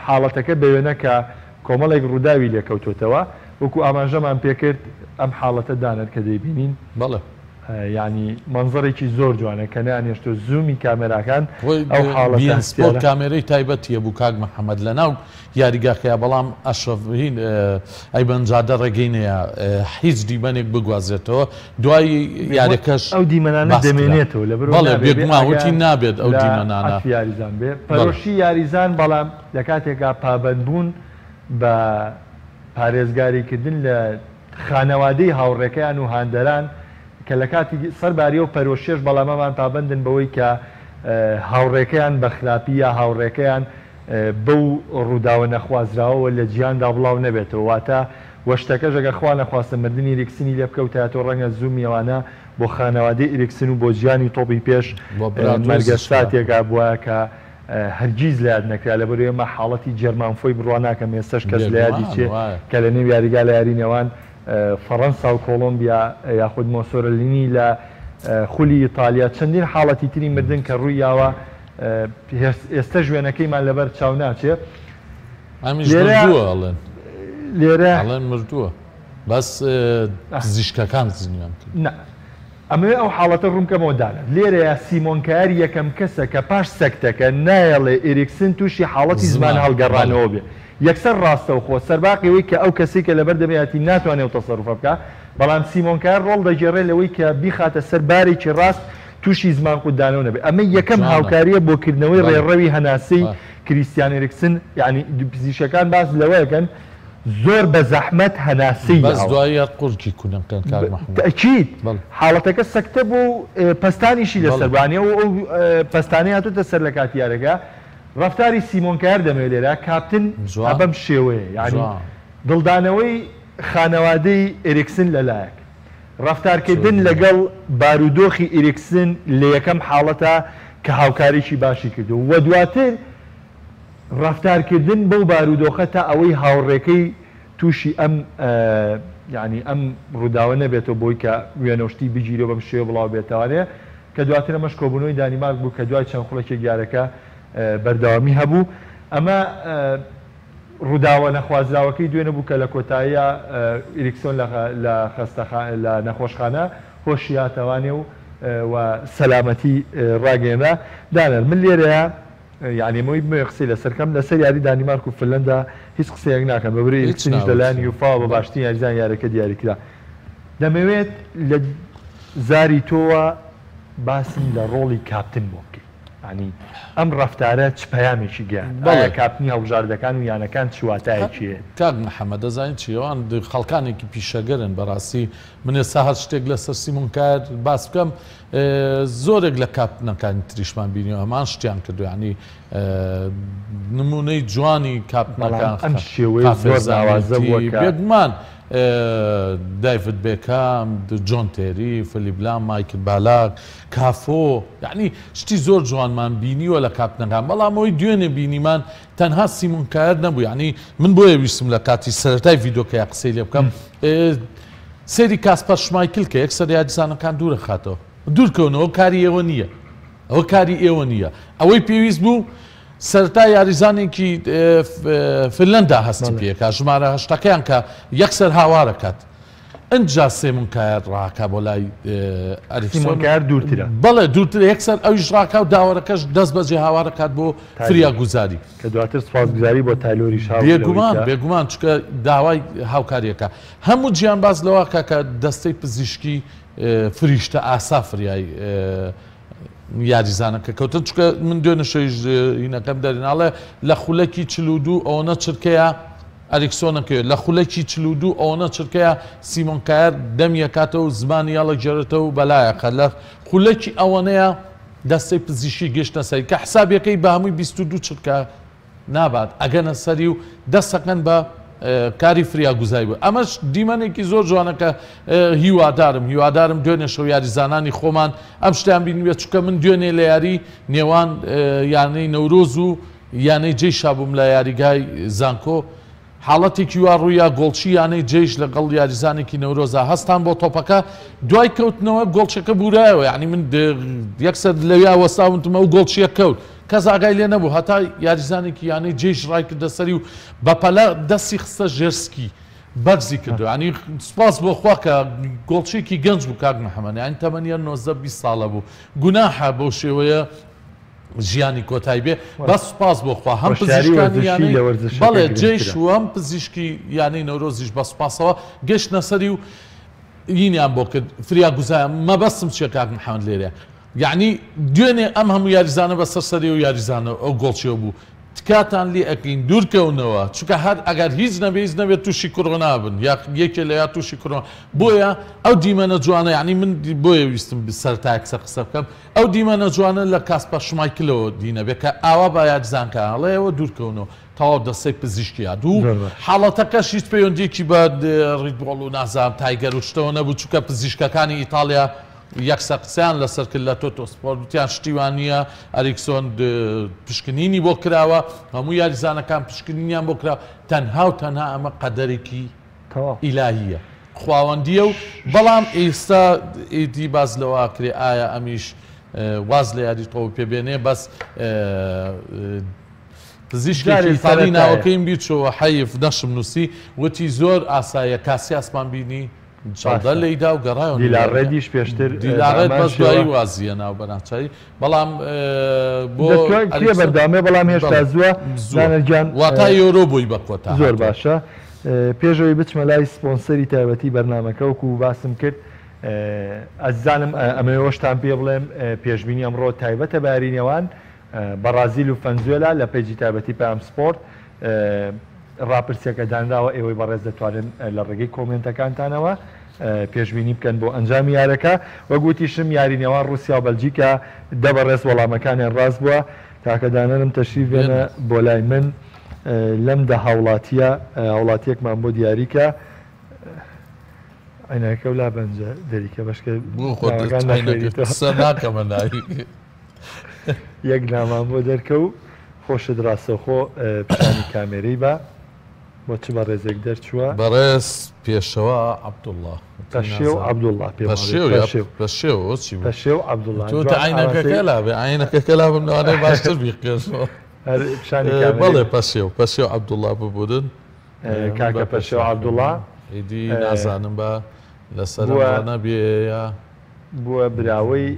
حاڵەتەکە بە وێنە کە کۆمەڵێک ڕووداوی لێکەوتۆتەوە وەکو ئاماژەمان پێکرد ئەم حاڵەتە دانەر کە دەیبینین. بەڵێ. یانی مەنزەرێکی زۆر جوانە کە نەیانهێشتوە زوومی کامێراکان خۆی ئەو حاڵەتە بی ئێن سپۆرت هەستیارە. کامێرەی تایبەتی هەبوو کاک محەمەد لەناو یاریگاکەیا بەڵام ئەشرەف هین ئەیمەن جادە ڕێگەی نەیا هیچ دیمەنێک بگوازرێتەوە دوای بێگومان یاریەکەش ئەو دیمەنانە باس کرا دەمێنێتەوە لەبەرئەوە بەڵێ نابێ بێ بێگومان وتی ئاگایان نابێت ئەو لە دیمەنانە عەتفی یاریزان بێ بەڵێ. پەرۆشی یاریزان بەڵام لە کاتێکا پابەندبوون بە پارێزگاریکردن لە خانەوادەی هاوڕێکەیان و هاندەران کە لە کاتی سەر باریەو پەرۆشیەش بەڵام ئەمان پابەندن بەوەی کە هاوڕێکەیان بە خراپی یا هاوڕێکەیان بەو ڕووداوە نەخوازراوەوە لە جیهاندا بڵاو نەبێتەوە واتە وە شتەکەش ئەگەر خوا نەخواستە مردنی ئیریکسنی لێ بکەوتایەتەوە ڕەنگە زوومی ئەوانە بۆ خانەوادەی ئیریکسن و بۆ جیهانی تۆپی پێش بۆ برادۆزیش مەرگە خراپە. ساتێکا بوایە کە هەرگیز لە یاد نەکرا لەبەرئەوەی ئێمە حاڵەتی جێرمان فۆی بڕوا ناکەم ئێستەش کەس لە یادی بێگومان چێ وایە. کە لە نێو یاریگا لە یاری نێوان فەڕەنسا و کۆڵۆمبیا یاخود مۆسۆرلینی لە خولی ئیتالیا چەندین حاڵەتی تری مردن کە ڕووی یاوە ئێستەش وێنەکەیمان لەبەر چاو ناچێ. ئەمیش لێرە مردووە ئەڵێن. لێرە ئەڵێن مردووە بەس پزیشکەکان زنیان کرد. نا ئەمەوێ ئەو حاڵەتە ڕوون بکەمەوە دانا. لێرەیا سیمۆن کایەر یەکەم کەسە کە پاش سەکتەکە نایەڵێ ئیریکسن تووشی حاڵەتی زمان زمان بەڵێ. هەڵگەڕانەوە بێ. یەکسەر ڕاستەوخۆ سەرباقی ئەوەی کە ئەو کەسەی کە لەبەر دەمیاتی ناتوانێ ئەو تەسەروفە بکا بەڵام سیمۆن کایەر ڕۆڵ دەگێڕێ لەوەی کە بیخاتە سەر بارێکی ڕاست تووشی زمان قوتدانەوە نەبێ. ئەمە یەکەم جوانە. هاوکارییە بۆ کردنەوەی بەڵێ. ڕێڕەوی هەناسەی بەڵێ. کریستیان ئیریکسن یانی پزیشکەکان باس لەوە ئەکەن زۆر بە زەحمەت هەناسەی بەس یاوە. دوایی هەر قورگی کونەکەن کاک محمد. تەئکید بەڵێ. حاڵەتەکە سەکتە بوو و پەستانیشی لەسەر بەڵێ. بوو یانی ئەو ئەو پەستانەی هاتۆتە سەر لە کاتی یاریەکە ڕەفتاری سیمۆن کایەر دەمەوێت لێرە کاپتن جوان. بەم شێوەیە یانی جوان. دڵدانەوەی خانەوادەی ئێریکسن لەلایەک ڕەفتارکردن زۆر جوان. لەگەڵ بارودۆخی ئیریکسن لە یەکەم حاڵەتا کە هاوکاریی باشی کردووە و دواتر ڕەفتارکردن بەو بارودۆخە تا ئەوەی هاوڕێکەی تووشی ئەم یانی ئەم ڕووداوە نەبێتەوە بۆی کە وێنە و شتی بگیرێ و بەم شێوە بڵاو بێتەوانێ کە دواتر ئەمەش کۆبوونەوەی دانیمارک بوو کە دوای چەند خولەکێک یارەکە بەردەوامی هەبوو ئەمە ڕووداوە نەخوازراوەکەی دوێنێ بوو کە لە کۆتاییا ئیریکسۆن لە خەستەخانە لە نەخۆشخانە هۆشی هاتەوانێ و و سەلامەتی ڕاگەیەنرا. دانەر من لێرەیا یانی ئەمەوەی بمەوێ قسەی لەسەر کەم لەسەر یاری دانیمارک و فنلەندا هیچ قسەیەک ناکەم لەبەرئەوەی هیچ ئیریکسنیش لەلایەن ناوترێ. یوفاوە بە باشترین یاریزانی یاریەکە دیاری کرا. دەمەوێت لە زاری تۆوە باسم لە ڕۆڵی کاپتن بۆ بکەی. یانی ئەم ڕەفتارە چ پەیامێکی گەیاند؟ ئایا بەڵێ. کاپتنی هەڵبژاردەکان و یانەکان چ واتایەکی هەیە؟ کاک محەمەد دەزانی چی ئەوان خەڵکانێکی پیشەگەرن بەڕاستی من ئێستا هەر شتێک لەسەر سیمۆن کایەر باس بکەم زۆرێک لە کاپتنەکانی تریشمان بینیوە هەمان شتیان کردو یانی نمونەی جوانی بەڵام کاپتنەکان ئەم شێوەیە خافێر زۆر ناوازە بووە زانێتی کە. بێگومان دایڤد بێکام، جۆن تێری، فلیپ لام، مایکل بالاک، کافۆ، یەعنی شتی زۆر جوانمان بینیوە لە کاپتنەکان، بەڵام ئەوەی دوێنێ بینیمان تەنها سیمۆن کایەر نەبوو، یەعنی من بۆیە ویستم لە کاتی سەرەتای ڤیدۆکەیا قسەی لێ بکەم، سەیری کاسپەر شمایکل کە یەکسەر یاریزانەکان دوورەخاتەوە، دوورکەونەوە کاری ئێوە نییە، ئەوە کاری ئێوە نییە، ئەوەی پێویست بوو سەرەتا یاریزانێکی فنلەندا هەستی پێکا ژمارە هەشتەکەیان کە یەکسەر هاوارەکات. ئنجا سێمون کایەر ڕاکا بۆ لای ئەریکسۆن. سیمۆن کایەر دوورترە. بەڵێ دوورترە یەکسەر ئەویش ڕاکا و داوەرەکەش دەست بەجێ هاوارەکات بۆ فریاگوزاری. کە دواتر سوپاسگوزاری بۆ تایلۆریش هاوو لەوەی بێگومان کە. بێگومان چونکە داوای هاوکاریەکا. هەموو جیان باس لەوە کا کە دەستەی پزیشکی فریشتە ئاسا فریای یاریزانەکە کەوتن چونکە من دوێنێ شەویش هینەکەم دەرێنا ئەڵێ لە خولەکی 42 ئەوەنە چرکەیە ئەریکسۆن ئەکەوێت لە خولەکی 42 ئەوەنە چرکەیە سیمۆن کایەر دەمی ئەکاتەوە و زمانی هەڵەگێڕێتەوە و بەلایەقە لە خولەکی ئەوەنەیە دەستەی پزیشکی گەشتە سەری کە حسابیەکەی بە هەمووی 22 چرکە نابات ئەگەنە سەری و دەستەکەن بە کاری فریاگوزاری بوو ئەمەش دیمەنێکی زۆر جوانە کە هیوادارم هیوادارم دوێنێ شەو یاریزانانی خۆمان ئەم شتیان بینیوێت چونکە من دوێنێ لە یاری نێوان یانەی نەورۆز و یانەی جەیشا بووم لە یاریگای زانکۆ حاڵەتێکی وا ڕوویا گۆڵچی یانەی جەیش لەگەڵ یاریزانێکی نەورۆزا هەستان بۆ تۆپەکە دوای کەوتنەوە گۆڵچەکە بورایەوە یعنی من یەکسەر لەویا وەستاوم وتم ئەو گۆڵچیە کەوت کەس ئاگای لێ نەبوو هەتا یاریزانێکی یانەی جەیش ڕایکردە سەری و بەپەلە دەستی خستە ژێر سکی بەرزی کردو یعنی سوپاس بۆ خوا کە گۆڵچیەکی گەنج بوو کاک محەمەد یعنی تەمەنی هەر 19 20 ساڵە بوو گوناحە بەو شێوەیە ژیانی کۆتای بێ بەس سوپاس بۆ خوا هەم پزیشکانی یانەی بەڵێ جەیش و هەم پزیشکی یانەی نەورۆزیش بە سوپاسەوە گەشتنە سەری و یینیان بۆ کرد فریاگوزایان مەبەستم چیە کاک محەمەد لێرە یعنی دوێنێ ئەم هەموو یاریزانە بەسەر سەری و یاریزانە ئەو گۆڵچیەوە بوو تکاتان لێ ئەکەین دوورکەونەوە چونکە هەر ئەگەر هیچ نەبێ هیچ نەبێت تووشی کۆرۆنا بن یا یەکێ لە یا تووشی کۆرۆنا بۆیە ئەو دیمەنە جوانە یعنی من بۆیە ویستم سەرەتایەک قسە بکەم ئەو دیمەنە جوانە لە کاسپەر شمایکلەوە دینەبێ کە ئاوا بە یاریزانکان ئەڵێ ئێوە دوورکەونەوە تەواو دەستەی پزیشکی هات و حاڵەتەکەش هیچ پەیوەندیەکی بە ڕیدبۆڵ و نازانم تایگەر و شتەوە نەبوو چونکە پزیشکەکانی ئیتاڵیا یەکسەر قسەیان لەسەر کرد لە تۆتۆ سپۆرت وتیان شتی وا نییە ئەریکسۆن پشکنینی بۆ کراوە هەموو یاریزانەکان پشکنینیان بۆ کراوە تەنها و تەنها ئەمە قەدەرێکی ئیلاهییە خواوەندییە و بەڵام ئیستا ئیدی باس لەوە ئەکرێ ئایا ئەمیش واز لە یاری تۆپی پێ بێنێ بەس پزیشکێکی ئیتاڵی ناوەکەیم بیرچۆوە حەیف نەشم نووسی وتی زۆر ئاساییە کاسیاسمان بینی جەڵدە لێیدا و گەڕایەوە نێو یاریگا. دیلاڕێدیش پێشتر بە دیلاڕێد هەمان بەس دوایی شێوە. وازی هێنا بە ناچاری بەڵام بۆ دەتوان کرێ ئەریکسن بەردەوام بێ بەڵام هێشتا بەڵێ زووە زووە دانەر گیان واتا یۆرۆ بۆی بە کۆتا زۆر هاتووە. باشە پێش ئەوەی بچمە لای سپۆنسەری تایبەتی بەرنامەکە وەکو باسم کرد ئەزیزانم ئەمەوێ ئەوەشتان پێ بڵێم پێشبینی ئەمڕۆ تایبەتە بە یاری نێوان بەڕازیل و فەنزوێلا لە پەیجی تایبەتی پەیام سپۆرت ڕاپرسیەکە دانراوە ئێوەی بەڕێز دەتوانن لە ڕێگەی کۆمێنتەکانتانەوە پێشبینی بکەن بۆ ئەنجامی یارەکە وەک وتیشم یاری نێوان ڕوسیا و بەلجیکا دە بەڕێز وەڵامەکانیان ڕاست بووە کاکە دانەرم تەشریف بێنە بۆ لای من لەم دە هاوڵاتیە هاوڵاتیەکمان بۆ دیاریکە عیناکە و لا بەنجە دەریکە بەشکە بۆ خۆت ناوەکان عینەکە نەخوێنیتەوە. قسە ناکەمە ناوی. یەک نامان بۆ دەرکە و خۆشت ڕاستەوخۆ پیشانی کامێرەی بە بۆ چ بەڕێزێک دەرچووە. بەڕێز پێشەوا عەبدوڵڵا. پەشێو عەبدوڵڵا پێم وابێ پەشێو یا پەشێو. پەشێو ئەوە چی بوو؟ پەشێو عەبدوڵڵا تۆ جوان عەینەکەکە ئاراستەی لابێ عەینەکەکە لابم لەوانەیە باشتر بیخوێنمەوە. هەر پیشانی کامێرەی بەڵێ پەشێو پەشێو عەبدوڵڵا ببورن. کاکە پەشێو عەبدوڵڵا ئیدی نازانم بە لەسەرم بووە ڕانەبێ یا. بووە براوەی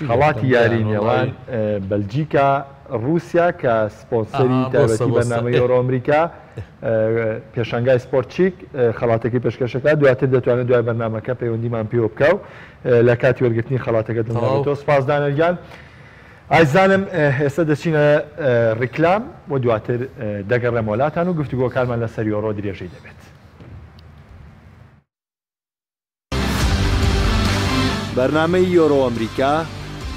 خەڵاتی یاری نێوان بەلجیکا ڕووسیا کە سپۆنسەری تایبەتی بەرنامەی یۆرۆ ئەمریکا پێشانگای سپۆرت چیک خەڵاتەکەی پێشکەشەکە دواتر دەتوانێت دوای بەرنامەکە پەیوەندیمان پێوە بکە و لە کاتی وەرگرتنی خەڵاتەکە دڵنیابێتەوە سپاس دانەر گیان ئازیزانم ئێستا دەچینە ڕیکلام و دواتر دەگەڕێمەوە لاتان و گفتوگۆکانمان لەسەر یۆرۆ درێژەی دەبێت. بەرنامەی یۆرۆ ئەمریکا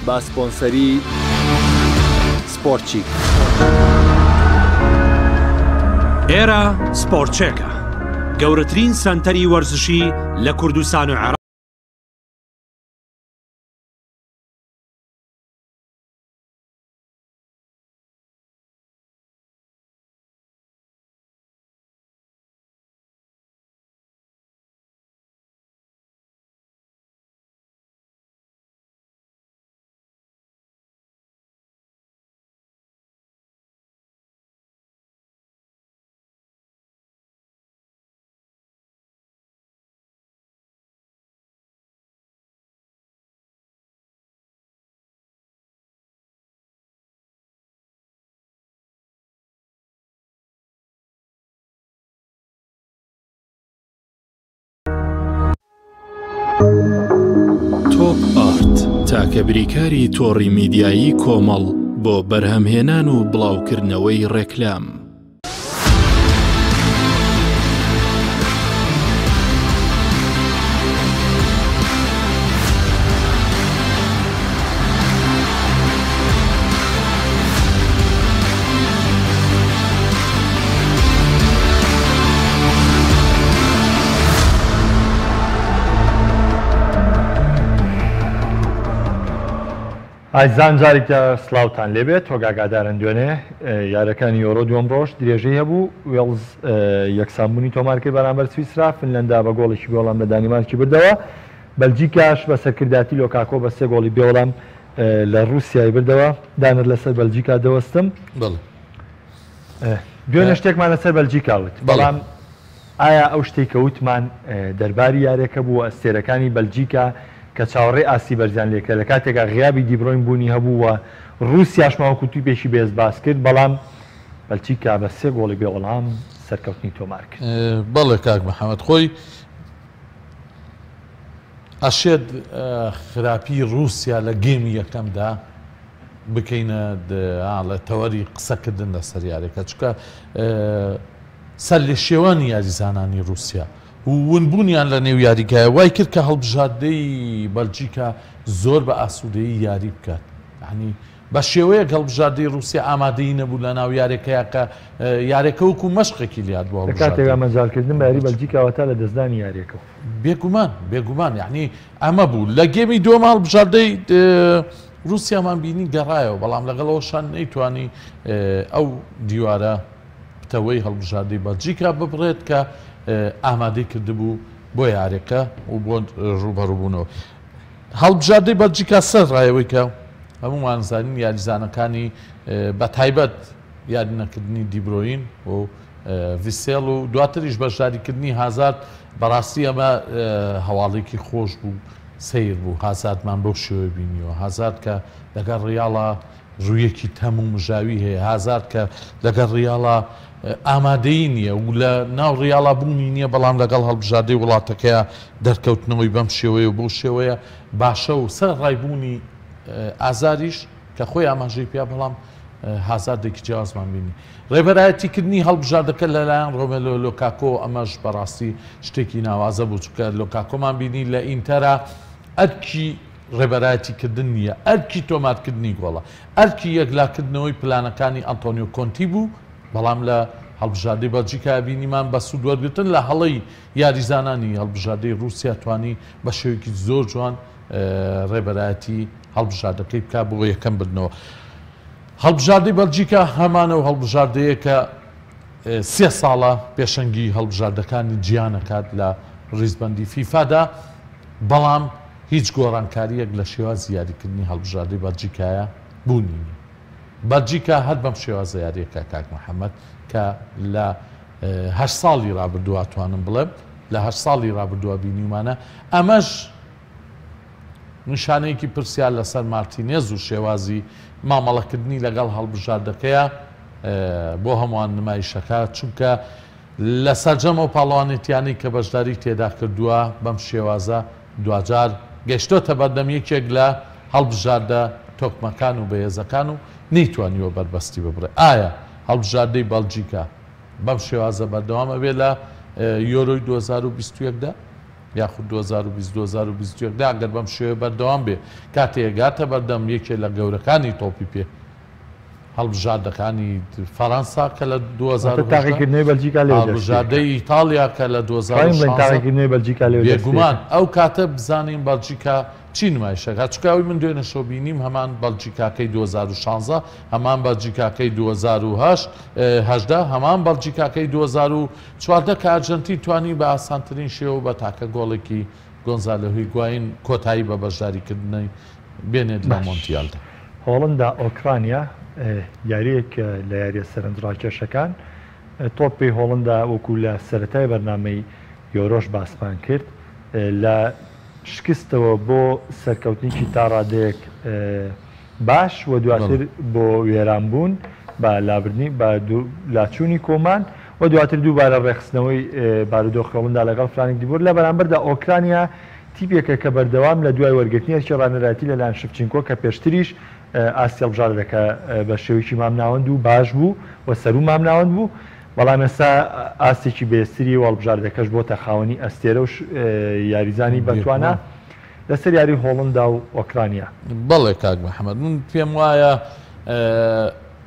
بە سپۆنسەری سپۆرتچیک. ئێرە سپۆرتچێکە، گەورەترین سەنتەری وەرزشی لە کوردستان و عێراق. تاکە بریکاری تۆڕی میدیایی کۆمەڵ بۆ بەرهەمهێنان و بڵاوکردنەوەی ڕێکلام. ئازیزان جارێکە سڵاوتان لێبێت وەک ئاگادارن دوێنێ یارەکانی یۆرۆ دووەم ڕۆژ درێژەی هەبوو وێڵز یەکسانبوونی تۆمار کرد بەرامبەر سویسرا فنلەندا بە گۆڵێکی بێوەڵام لە دانیمارکی بردەوە بەلجیکاش بە سەرکردایەتی لۆکاکۆ بە سێ گۆڵی بێوەڵام لە ڕووسیای بردەوە دانەر لەسەر بەلجیکا دەوەستم بەڵێ دوێنێ شتێکمان لەسەر بەلجیکا وت بەڵام ئایا ئەو شتێک کە وتمان دەرباری یارێکە بوو ئەستێرەکانی بەلجیکا کە چاوەڕێی ئاستی بەرزیان لێکرا لە کاتێکا غیابی دیبرۆین بوونی هەبوو و ڕووسیاشمان وەکو تیپێکی بەهێز باس کرد بەڵام بەلجیکا بە سێ گۆڵی بێ وەڵام سەرکەوتنی تۆمار کرد. بەڵێ کاک محەمەد خۆی ئەشێت خراپی ڕووسیا لە گێمی یەکەمدا بکەینە لە تەوەری قسەکردن لەسەر یاریەکە چونکە سەرلێشێوانی یاریزانانی ڕووسیا و ونبوونیان لە نێو یاریگایە وای کرد کە هەڵبژاردەی بەلجیکا زۆر بە ئاسوودەیی یاری بکات یعنی بە شێوەیەک هەڵبژاردەی ڕووسیا ئامادەیی نەبوو لە ناو یارێکەیە کە یارێکە وەکو مەشقێکی لات بۆ لە کاتێکا مەجالکردن بە یاری بەلجیکا واتە لەدەستدانی یاریەکە. بێگومان بێگومان یعنی ئەمە بوو لە گێمی دووەم هەڵبژاردەی رووسیامان بینی گەڕایەوە بەڵام لەگەڵ ئەوشان نەیتوانی ئەو دیوارە پتەوەی هەڵبژاردەی بەلجیکا ببڕێت کە ئامادەی کردبوو بۆ یارێکە و بۆ ڕووبەڕووبوونەوە. هەڵبژاردەی بەلجیکا سەر ڕایەوەی کە هەمومان زانین یاریزانەکانی بە تایبەت یاری نەکردنی دیبرۆین و ڤیسێڵ و دواتریش بەشداریکردنی هازارد بەڕاستی ئەمە هەواڵێکی خۆش بوو سەیر بوو هازاردمان بەو شێوە بینیوە هازارد کە لەگەڵ ڕیاڵا ڕوویەکی تەم و مژاوی هەیە هازارد کە لەگەڵ ڕیاڵا ئامادەیی نییە و لە ناو ڕیاڵا بوونی نییە بەڵام لەگەڵ هەڵبژاردەی وڵاتەکەیە دەرکەوتنەوەی بەم شێوەیە و بەو شێوەیە باشە و سەر ڕایبوونی ئازاریش کە خۆی ئاماژەی پیا بەڵام هازاردێکی جیاوازمان بینی. ڕێبەرایەتیکردنی هەڵبژاردەکە لەلایەن ڕۆمێلۆ لۆکاکۆ، ئەمەش بەڕاستی شتێکی ناوازە بوو، چونکە لۆکاکۆمان بینی لە ئینتەرا ئەرکی ڕێبەرایەتیکردن نییە، ئەرکی تۆمارکردنی گۆڵە، ئەرکی یەکلاکردنەوەی پلانەکانی ئەنتۆنیۆ کۆنتی بوو، بەڵام لە هەڵبژاردەی بەلجیکا بینیمان بە سوودوەرگرتن لە هەڵەی یاریزانانی هەڵبژاردەی ڕووسیا توانی بە شێوەیەکی زۆر جوان ڕێبەرایەتی هەڵبژاردەکەی بکات بۆ یەکەم بردنەوە. هەڵبژاردەی بەلجیکا هەمان ئەو هەڵبژاردەیە کە سێ ساڵە پێشەنگی هەڵبژاردەکانی جیهان ئەکات لە ڕیزبەندی فیفادا، بەڵام هیچ گۆڕانکارییەک لە شێوازی یاریکردنی هەڵبژاردەی بەلجیکایە بوونی نییە. بەلجیکا هەر بەم شێوازە یاریەکە کاک محەمەد کە لە هەشت ساڵی رابردووە توانم بڵێم لە هەشت ساڵی رابردووە بینیومانە ئەمەش نیشانەیەکی پرسیار لەسەر مارتینێز و شێوازی مامەڵەکردنی لەگەڵ هەڵبژاردەکەیە بۆ هەمووان نمایشەکە، چونکە لە سەرجەم ئەو پاڵەوانێتیانەی کە بەشداری تێدا کردووە بەم شێوازە دواجار گەیشتۆتە بەردەم یەکێک لە هەڵبژاردە تۆکمەکان و بەهێزەکان و نەیتوانیوە بەربەستی ببڕێ. ئایا هەڵبژاردەی بەڵجیکا بەم شێوازە بەردەوام ئەبێ لە یۆرۆی 2021 دا؟ یاخود 2020 2021 دا ئەگەر بەم شێوەیە بەردەوام بێ کاتێ ئەگاتە بەردەم یەکێ لە گەورەکانی تۆپی پێ هەڵبژاردەکانی فەرەنسا کە لە 2018 تاقیکردنەوەی بەلجیکا لێ هەڵبژاردەی ئیتاڵیا کە لە 2016 تاقیکردنەوەی بەلجیکا لێ بێگومان ئەو کاتە بزانین بەلجیکا چی نمایشەکە چونکە ئەوی من دوێنێ شەو بینیم هەمان بەلجیکاکەی 2016 هەمان بەلجیکاکەی 2008 هەژدە هەمان بەلجیکاکەی 2014 کە ئەرجەنتین توانی بە ئاسانترین شێوە بە تاکە گۆڵێکی گۆنزالۆ هیگواین کۆتایی بە بەشداریکردنی بێنێت لە باش مۆندیالدا. هۆڵندا ئۆکرانیا یارییەک لە یارییە سەرنجڕاکێشەکان، تۆپی هۆڵندا وەکو لە سەرەتای بەرنامەی یۆرۆش باسمان کرد لە شکستەوە بۆ سەرکەوتنێکی تا ڕادەیەک باش و دواتر بۆ وێران بوون بە لابردنی بە لاچوونی کۆمان و دواتر دووبارە ڕێکخستنەوەی بارودۆخی هۆڵندا لەگەڵ فرانک دیبۆر لە بەرامبەردا ئۆکرانیا تیپێکە کە بەردەوام لە دوای وەرگرتنی ئەرکی ڕاهێنەرایەتی لەلایەن شفچینکۆ کە پێشتریش ئاستی هەڵبژاردەکە بە شێوەیەکی مامناوەند و باش بوو و سەروو مامناوەند بوو، بەڵام ئێستا ئاستێکی بەهێزتری و هەڵبژاردەکەش بۆتە خاوەنی ئەستێرە و یاریزانی بەتوانا لەسەر یاری هۆڵندا و ئۆکرانیا. بەڵێ کاک محەمەد، من پێم وایە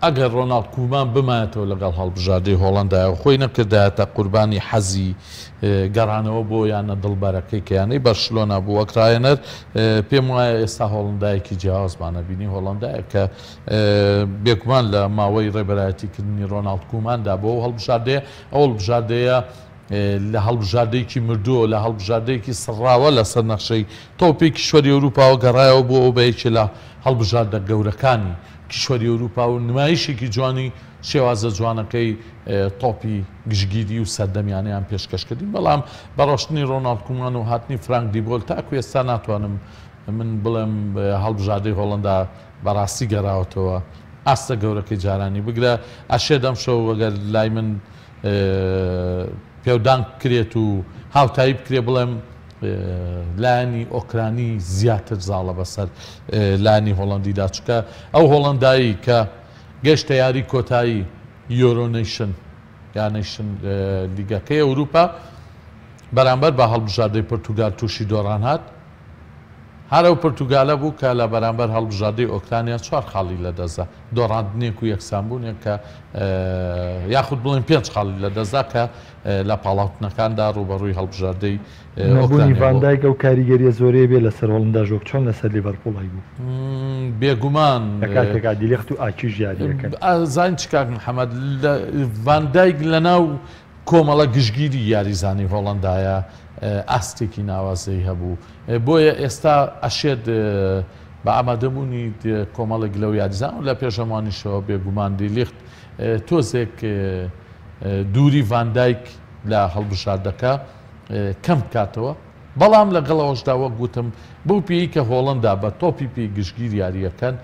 ئەگەر ڕۆناڵد کومان بمایەتەوە لەگەڵ هەڵبژاردەی هۆڵەندایە و خۆی نەکردایەتە قوربانی حەزی گەڕانەوە بۆ یانە دڵبەرەکەی کە یانەی بەرشلۆنا بوو وەک ڕاهێنەر، پێم وایە ئێستا هۆڵەندایەکی جیاوازمان ئەبینی، هۆڵەندایەک کە بێگومان لە ماوەی ڕێبەرایەتیکردنی ڕۆناڵد کوماندا بۆ ئەو هەڵبژاردەیە، ئەو هەڵبژاردەیە لە هەڵبژاردەیەکی مردووە، لە هەڵبژاردەیەکی سڕاوە لەسەر نەخشەی تۆپی کیشوەری ئەوروپاوە گەڕایەوە بۆ ئەو بە یەکێ لە هەڵبژاردە گەورەکانی کیشوەری ئەوروپا و نمایشێکی جوانی شێوازە جوانەکەی تۆپی گشتگیری و سەردەمیانەیان پێشکەش کردین، بەڵام بە ڕۆشتنی ڕۆناڵد کومان و هاتنی فرانک دیبۆل تاکو ئێستا ناتوانم من بڵێم هەڵبژاردەی هۆڵەندا بەڕاستی گەڕاوەتەوە ئاستە گەورەکەی جارانی، بگرە ئەشێت ئەمشەو ئەگەر لای من پێودانگ بکرێت و هاوتایی بکرێت بڵێم لایەنی ئۆکرانی زیاتر زاڵە بەسەر لایەنی هۆڵەندیدا، چونکە ئەو هۆڵەندایی کە گەشتە یاری کۆتایی یۆرۆ نەیشن یا نەیشن لیگەکەی ئەوروپا بەرامبەر بە هەڵبژاردەی پرتوگال تووشی دۆڕان هات، هەر ئەو پرتوگالە بوو کە لە بەرامبەر هەڵبژاردەی ئۆکرانیا چوار خاڵی لەدەستدا، دۆڕاندنێک و یەکسانبوونێک کە یاخود بڵێن پێنج خاڵی لەدەستدا کە لە پاڵاوتنەکاندا ڕووبەڕووی هەڵبژاردەی نەبوونی ئۆکرانیا ڤان بووە. دایک ئەو کاریگەرییە زۆرەی بێ لەسەر هۆڵنداش وەک چۆن لەسەر لیڤەرپوڵ هەیبوو. بێگومان. لە کاتێکا دیلیخت و ئاکیش یارییەکەن. ئەزانی چ کاک محەمەد، ڤان دایک لەناو کۆمەڵە گشتگیری یاریزانی هۆڵەندایە ئاستێکی ناوازەی هەبوو، بۆیە ئێستا ئەشێت بە ئامادەبوونی کۆمەڵێک لەو یاریزان و لە پێش هەمووانیشەوە بێگومان دیلیخت تۆزێک دووری ڤان دایک لە هەڵبژاردەکە کەم بکاتەوە، بەڵام لەگەڵ ئەوەشدا وەک وتم بەو پێیەی کە هۆڵەندا بە تۆپی پێی گشتگیر یارییەکەن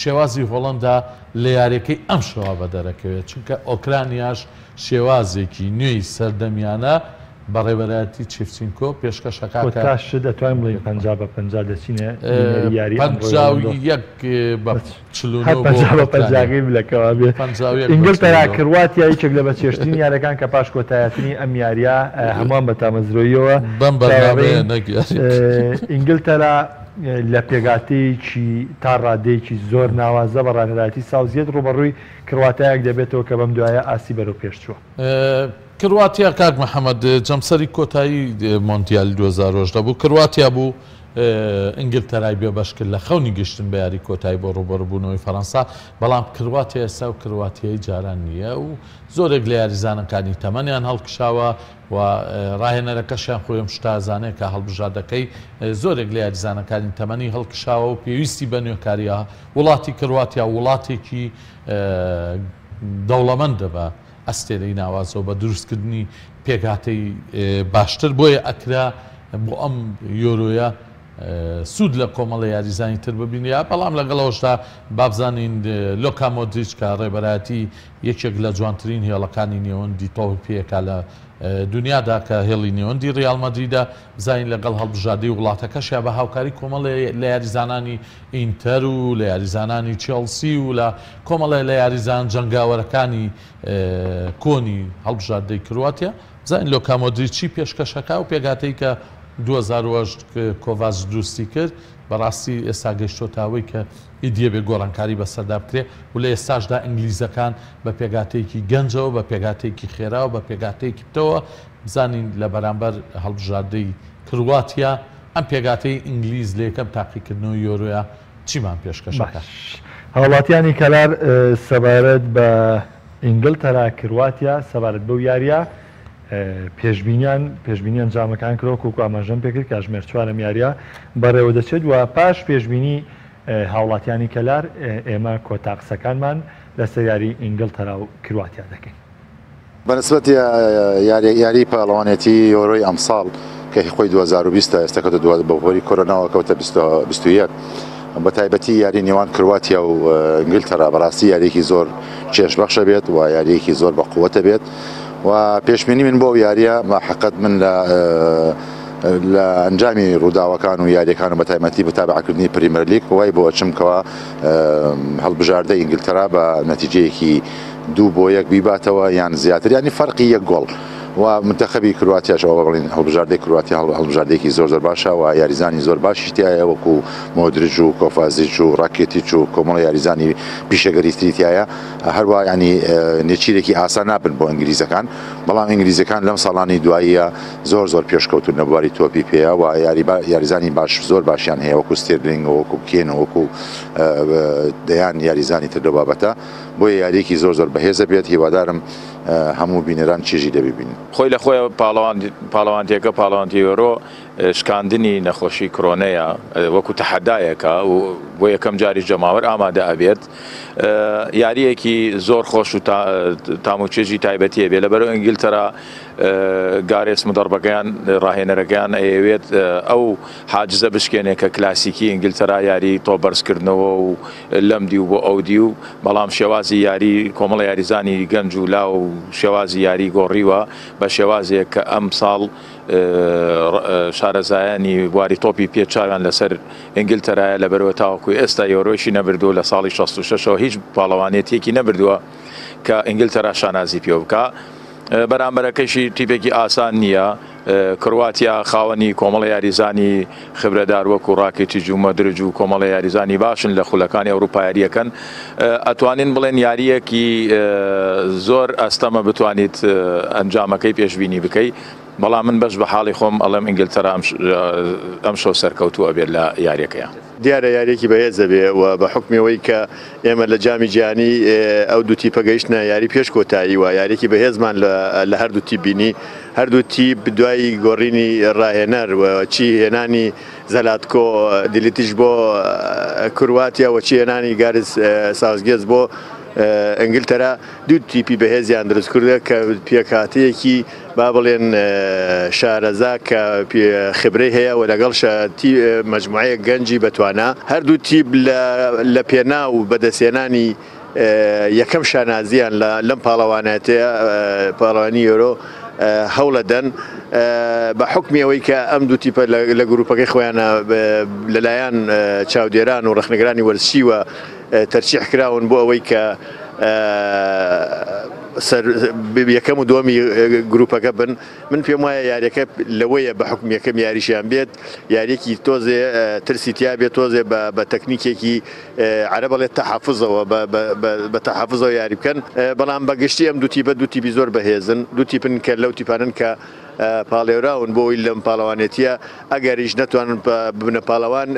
شێوازی هۆڵەندا لە یاریەکەی ئەمشەوە بەدەرەکەوێت، چونکە ئۆکرانیاش شێوازێکی نوێی سەردەمیانە بە ڕێبەرایەتی چیفچینکۆ پێشکەش ئەکا کە. کۆتا شت ئەتوانین بڵێین 50 بە 50 دەچینە بینەری یاری ئەمڕۆی پەنجا و هۆڵەندا؟ یەک بە 49 هەر بۆ 50 بە ئۆکرانیا. پەنجاکەی بلەکەوە بێ. 51 بە ئینگلتەرا 49. کرواتیا یەکێک لە بەچێژترین یاریەکان کە پاش کۆتایهاتنی ئەم یاریە هەمووان بە تامەزرۆییەوە بەم بەرنامەیە چاوەڕێین. نەک یاریەکە. ئینگلتەرا لە پێکهاتەیەکی تا ڕادەیەکی زۆر ناوازە بە ڕاهێنەرایەتی ساوسگێت ڕووبەڕووی کرواتایەک دەبێتەوە کە بەم دوایە ئاستی بەرەو پێش چووە. کرواتیا کاک محەمەد جەمسەری کۆتایی مۆندیالی 2018 بوو، کرواتیا بوو ئینگلتەرای بێبەش کرد لە خەونی گەشتن بە یاری کۆتایی بۆ ڕووبەڕووبوونەوەی فەرەنسا، بەڵام کرواتیا ئێستا و کرواتیای جاران نییە و زۆرێک لە یاریزانەکانی تەمەنیان هەڵکشاوە و ڕاهێنەرەکەشیان خۆی ئەم شتە ئەزانێت کە هەڵبژاردەکەی زۆرێک لە یاریزانەکانی تەمەنی هەڵکشاوە و پێویستی بە نوێکارییە. وڵاتی کرواتیا وڵاتێکی دەوڵەمەندە بە ئەستێرەی ناوازە و بە دروستکردنی پێکهاتەی باشتر، بۆیە ئەکرا بۆ ئەم یۆرۆیە سوود لە کۆمەڵە یاریزانی تر ببینرا، بەڵام لەگەڵ ئەوەشدا بابزانین لۆکا مۆدریچ کە ڕێبەرایەتی یەکێک لە جوانترین هێڵەکانی نێوەندی تۆپی پێیەکە لە دنیادا کە هێڵی نێوەندی ڕیاڵ مەدریدە، بزانین لەگەڵ هەڵبژاردەی وڵاتەکەشیا بە هاوکاری کۆمەڵێ لە یاریزانانی ئینتەر و لە یاریزانانی چێڵسی و لە کۆمەڵێ لە یاریزان جەنگاوەرەکانی کۆنی هەڵبژاردەی کرواتیا بزانین لۆکا مۆدریچ چی پێشکەش ئەکا و پێکهاتەی کە 2008 کۆڤاچ دروستی کرد بەڕاستی ئێستا گەیشتۆتە ئەوەی کە ئیدیە بێ گۆڕانکاری بەسەردا بکرێ و لە ئێستاشدا ئینگلیزەکان بە پێکهاتەیەکی گەنجەوە بە پێکهاتەیەکی خێراوە بە پێکهاتەیەکی پتەوە بزانین لە بەرامبەر هەڵبژاردەی کرواتیا ئەم پێکهاتەی ئینگلیز لە یەکەم تاقیکردنەوەی یۆرۆیا چیمان پێشکەش ئەکات؟ باش هاوڵاتیانی کەلار سەبارەت بە ئینگلتەرا کرواتیا سەبارەت بەو یاریە پێشبینیان پێشبینی ئەنجامەکان کرا وەکو ئاماژەم پێکرد کاژمێر چوار ئەم یاریە بەڕێوە دەچێت و پاش پێشبینی هاوڵاتیانی کەلار ئێمە کۆتا قسەکانمان لەسەر یاری ئینگلتەرا و کرواتیا دەکەین. بە نسبەت یاری پاڵەوانێتی یۆرۆی ئەمساڵ کە هی خۆی 2020 ئێستا کەوتە دو بە هۆی کۆرۆناوە کەوتە 21 بە تایبەتی یاری نێوان کرواتیا و ئینگلتەرا بەڕاستی یاریەکی زۆر چێژبەخشە بێت و یاریەکی زۆر بە قووەتە بێت و پێشبینی من بۆ یاریە ماحقت من لە لە ئەنجامی ڕووداوەکان و یاریەکان و بەتایبەتی متابعەکردنی پریمەرلیگ وای بۆ ئەچم کەوا هەڵبژاردەی ئینگلتەرا بە نەتیجەیەکی 2-1 بیباتەوە یان زیاتر، یانی فەرقی یەک گۆڵ. و منتەخەبی کرواتیاش ئەوە بڵین هەڵبژاردەی کرواتیا هەڵبژاردەیەکی زۆر زۆر باشە و یاریزانی زۆر باشیش تیایە وەکو مۆدرج و کۆفازیچ و ڕاکێتیچ و کۆمەڵە یاریزانی پیشەگەری تری تیایە. هەروە ینی نێچیرێکی ئاسان نابن بۆ ئینگلیزەکان، بەڵام ئینگلیزەکان لەم ساڵانی دواییە زۆر زۆر پێشکەوتون لە بواری تۆپی پێیە و یاریزانی باش زۆر باشیان هەیە وەکو ستێرلینگ و وەکو کێن و وەکو دەیان یاریزانی تر لەو بابەتە. بۆیە یارییەکی زۆر زۆر بەهێزە بێت، هیوادارم هەموو بینەران چێژی لێ ببینن. خۆی لە خۆی پاڵەوانتیەکە پاڵەوانتی یۆرۆ شکاندنی نەخۆشی کرۆنەیە وەکو تەحەدایەکە و بۆ یەکەم جاریش جەماوەر ئامادە ئەبێت. یارییەکی زۆر خۆش و تام و چێژی تایبەتیە بێ لەبەر ئینگلتەرا گارێس مدەڕبەکەیان ڕاهێنەرەکەیان ئەیەوێت ئەو حاجزە بشکێنێ کە کلاسیکی ئینگلتەرا یاری تۆپ بەرزکردنەوە و لەم دیو بۆ ئەو دیو، بەڵام شێوازی یاری کۆمەڵە یاریزانی گەنج و لاو و شێوازی یاری گۆڕیوە بە شێوازێک کە ئەمساڵ شارەزایانی بواری تۆپی پێ چاویان لەسەر ئینگلتەرایە لەبەرئەوە تاوەکو ئێستا یۆرۆیشی نەبردووە لە ساڵی 66ەوە هیچ پاڵەوانێتیەکی نەبردووە کە ئینگلتەرا شانازی پێوە بکا. بەرامبەرەکەشی تیپێکی ئاسان نییە. کرواتیا خاوەنی کۆمەڵە یاریزانی خبرەدار وەکو ڕاکیتیج و مۆدرج و کۆمەڵە یاریزانی باشن لە خولەکانی ئەوروپا یاریەکەن. ئەتوانین بڵێن یاریەکی زۆر ئەستەمە بتوانیت ئەنجامەکەی پێشبینی بکەی، بەڵام من بەش بە حاڵی خۆم ئەڵێم ئینگلتەرا ئەمشەو سەرکەوتوو ئەبێت لە یاریەکەیا. دیارە یاریەکی بەهێز دەبێ و بە حوکمی ئەوەی کە ئێمە لە جامی جیهانی ئەو دوو تیپە گەیشتنە یاری پێش کۆتایی و یاریەکی بەهێزمان لە هەردوو تیپ بینی، هەردوو تیپ دوای گۆڕینی ڕاهێنەر و چی هێنانی زەلاتکۆ دیلیتیش بۆ کرواتیا و چی هێنانی گارس ساوسگێتس بۆ ئینگلتەرا دوو تیپی بەهێزیان دروست کردووە کە پێکهاتەیەکی با بڵێن شارەزا کە خبرەی هەیە و لەگەڵ مەجموعەیەک گەنجی بەتوانا هەردوو تیپ لە پێناو بەدەستهێنانی یەکەم شانازیان لەم پاڵەوانێتیە پاڵەوانی یۆرۆ هەوڵەدەن بە حوکمی ئەوەی کە ئەم دوو تیپە لە گروپەکەی خۆیانە لەلایەن چاودێران و ڕەخنەگرانی وەرزشیوە تەرشیح کراون بۆ ئەوەی کە یەکەم و دووەمی گروپەکە بن من پێم وایە یاریەکە لەوەیە بە حکم یەکەم یاریشیان بێت یاریەکی تۆزێ ترسی تیا بێت تۆزێ بە تەکنیکێکی عەرەب ئەڵێت تەحەفوزەوە بە تەحەفوزەوە یاری بکەن بەڵام بە گشتی ئەم دوو تیپە دوو تیپی زۆر بەهێزن دوو تیپن کە لەو تیپانن کە پاڵێوراون بۆ ئەوەی لەم پاڵەوانێتییە ئەگەریش نەتوانن ببنە پاڵەوان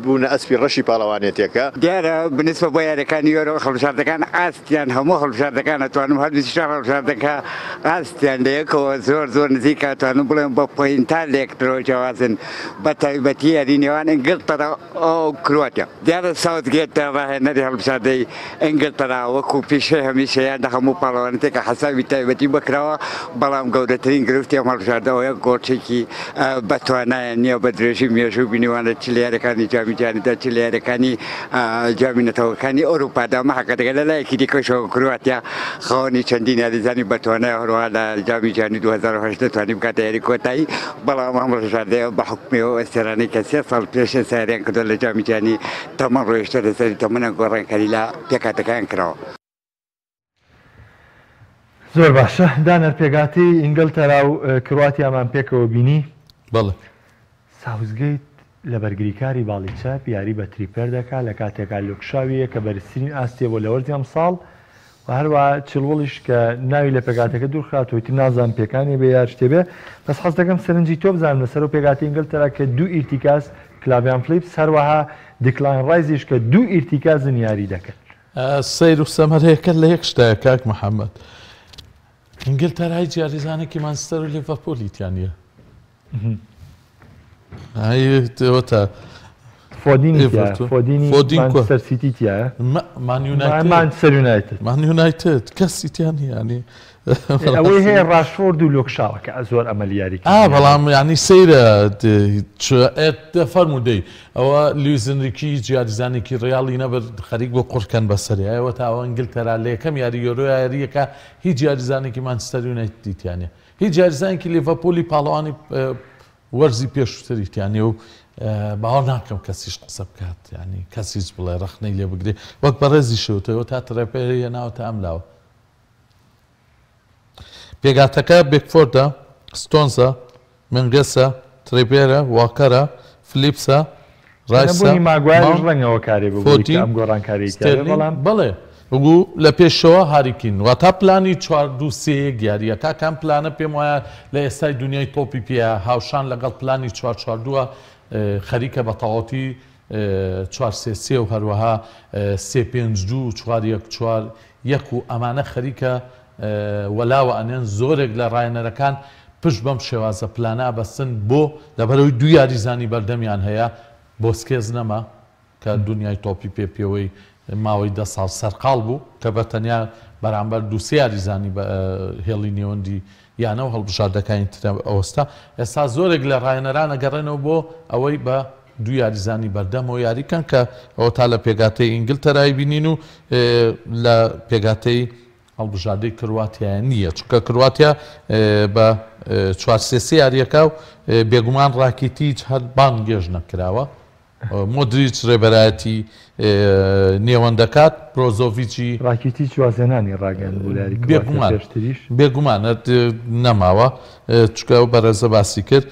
ببنە ئەسپی ڕەشی پاڵەوانێتیەکە. دیارە بنسبە بۆ یاریەکانی یۆرۆ هەڵبژاردەکان ئاستیان هەموو هەڵبژاردەکان ئەتوانم هەر 24 هەڵبژاردەکە ئاستیان لە یەکەوە زۆر زۆر نزیکە ئەتوانم بڵێم بە پۆینتان لە یەکترەوە جیاوازن بە تایبەتی یاری نێوان ئینگلتەرا و کرواتیا. دیارە ساوتگێت ڕاهێنەری هەڵبژاردەی ئینگلتەرا وەکو پیشەی هەمیشەیان لە هەموو پاڵەوانێتیەکە حەسابی تایبەتی بۆ کراوە، بەڵام گەورەترین گرفتی ئەم هەڵبژاردە ئەوەیە گۆڵچێکی بەتوانایان نییە بە درێژی مێژوو بینیوانە چ لە یاریەکانی جامی جیهانیدا چ لە یاریەکانی جامی نەتەوەکانی ئەوروپادا ئەمە حەقیقەتێکە. لە لایەکی دیکەشەوە کرواتیا خاوەنی چەندین یاریزانی بەتوانایە هەروەها لە جامی جیهانی 2018 توانی بگاتە یاری کۆتایی، بەڵام ئەم هەڵبژاردەیە بە حوکمی ئەو ئەستێرانەی کە سێ ساڵ پێش ئێستا یاریان کردووە لە جامی جیهانی تەمەن ڕۆیشتۆتە سەری تەمەنە گۆڕانکاری لە پێکهاتەکەیان کراوە. زۆر باشە دانەر پێکهاتەی ئینگلتەرا و کرواتیامان پێکەوە بینی. بەڵێ. ساوسگەیت لە بەرگریکاری باڵی چەپ یاری بە تریپێر دەکات لە کاتێکا لوک شاویە کە بەرزترین ئاستیە بۆ لە وەرزی ئەمساڵ و هەروەها چیڵوڵیش کە ناوی لە پێکهاتەکە دوورخراتەوە ئیتر نازانم پێکانێ بێ یار شتێ بێ بەس حەز دەکەم سەرنجی تۆ بزانم لەسەر ئەو پێکهاتەی ئینگلتەرا کە دوو ئیرتیکاز کلاڤیان فلیپس هەروەها دیکلاین ڕایزیش کە دوو ئیرتیکازن یاری دەکەن. سەیر و سەمەرەیەکە لە یەک شتایە کاک محەممەد. ئینگلتەرا هیچ یاریزانێکی مانچستەر و لیڤەرپولی تیا نییە. فۆدینی مانچستەر سیتی تیایە مان یونایتد مانچستەر یونایتد مان یونایتد کەسی تیا نییە ینی ئەوەی هەیە ڕاشفۆرد و لۆکشاوە کە زۆر ئەمەل یاری بەڵام ینی سەیرە فەرموو دەی ئەوە لویزنریکی هیچ یاریزانێکی ڕیاڵی نەبرد خەریک بۆ قڕکەن بەسەری ئەوە تا ئەوە ئینگلتەرا لە یەکەم یاری یۆرۆ یاریەکە هیچ یاریزانێکی مانچستەر یونایتدی تیا نییە هیچ یاریزانێکی لیڤەرپولی پاڵەوانی وەرزی پێشووتری تیا نیە و باوەڕ ناکەم کەسیش قسە بکات یانی کەس هیچ بڵێ ڕەخنەی لێ بگرێ وەک بەڕێزیش وتەوە تا ترێپێری هێناوەتە ئەم لاوە. پێکهاتەکە بێکفۆردە، ستۆنزە، مێنگێسە، ترێپێرە، واکەرە، فلیپسە، ڕایسە، نەبوونی ماگوایەریش ماونت، ڕەنگە هۆکارێ ببوو کە فۆدین، ئەم گۆڕانکاریەی تیا بێ ستێرلینگ، بەڵام. بەڵێ و لە پێشەوە هاری کین. واتا پلانی چوار دوو سێ یەک یارییەکە کە ئەم پلانە پێم وایە لە ئێستای دونیای تۆپی پێیا هاوشان لەگەڵ پلانی چوار چوار دووە خەریکە بە تەواوەتی چوار سێ سێ و هەروەها سێ پێنج دوو و چوار یەک چوار یەک و ئەمانە خەریکە وەلاوە ئەنێن، زۆرێک لە ڕاهێنەرەکان پشت بەم شێوازە پلانە ئەبەستن بۆ لەبەرئەوەی دوو یاریزانی بەردەمیان هەیە، بۆسکێس نەما کە دونیای تۆپی پێ پێوەی ماوەی دە ساڵ سەرقاڵ بوو کە بە تەنیا بەرامبەر دوو سێ یاریزانی هێڵی نێوەندی یانە و هەڵبژاردەکانی تر ئەوەستا، ئێستا زۆرێک لە ڕاهێنەران ئەگەڕێنەوە بۆ ئەوەی بە دوو یاریزانی بەردەمەوە یاری کەن کە ئەوەتا لە پێکهاتەی ئینگلتەرای بینین و لە پێکهاتەی هەڵبژاردەی کرواتیایە نییە چونکە کرواتیا بە چوار سێ سێ یاریەکە و بێگومان ڕاکیتیچ هەر بانگێژ نەکراوە مۆدریچ رێبەرایەتی نێوەند دەکات، برۆزۆڤیچی. ڕاکیتیچ وازهێنانی ڕاگەیاند بۆ لە یاری کرواتیا بێگومان پێشتریش. بێگومان نەماوە چونکە ئەو بەڕێزە باسی کرد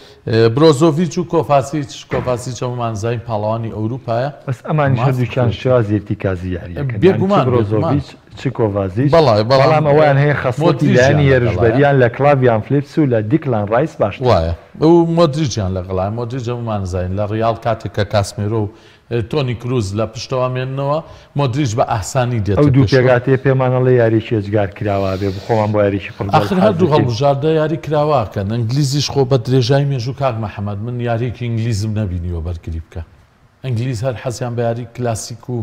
برۆزۆڤیچ و کۆڤاسیچ، کۆڤاسیچ هەموومان زانین پاڵەوانی ئەوروپایە. بەس ئەمانیش مافی هەردووکیان خۆیەتی. شێوازی ئیرتیکازی یارییەکەن یانی چ بێگومان بێگومان. برۆزۆڤیچ چ کۆڤازیچ، بەڵێ بەڵام بەڵام ئەوەیان هەیە خەسڵەتی مۆدریچیان لایەنی لەگەڵایە. هێرشبەریان لە کلاڤیان فلیپس و لە دیکلان ڕایس باشترە. وایە و مۆدریچیان لەگەڵایە، مۆدریچ هەموومان ئەزانین لە ڕیاڵ کاتێک کە کاسمێرۆ و تۆنی کروز لە پشتەوە ئەمێننەوە، مۆدریچ بە ئاسانی ئەو دێتە دوو پێشەوە. پێکهاتەیە پێمان ئەڵێ یارییەکی ئێجگار کراوە ئەبێ بۆ خۆمان بۆ یارییەکی پڕ گۆڵ ئاخر هەردوو حازر کەین. هەڵبژاردە یاری کراوە ئەکەن، ئینگلیزیش خۆ بە درێژای مێژوو کاک محەمەد من یارییەکی ئینگلیزم نەبینیوە بەرگری بکا. ئینگلیز هەر حەزیان بە یاری کلاسیک و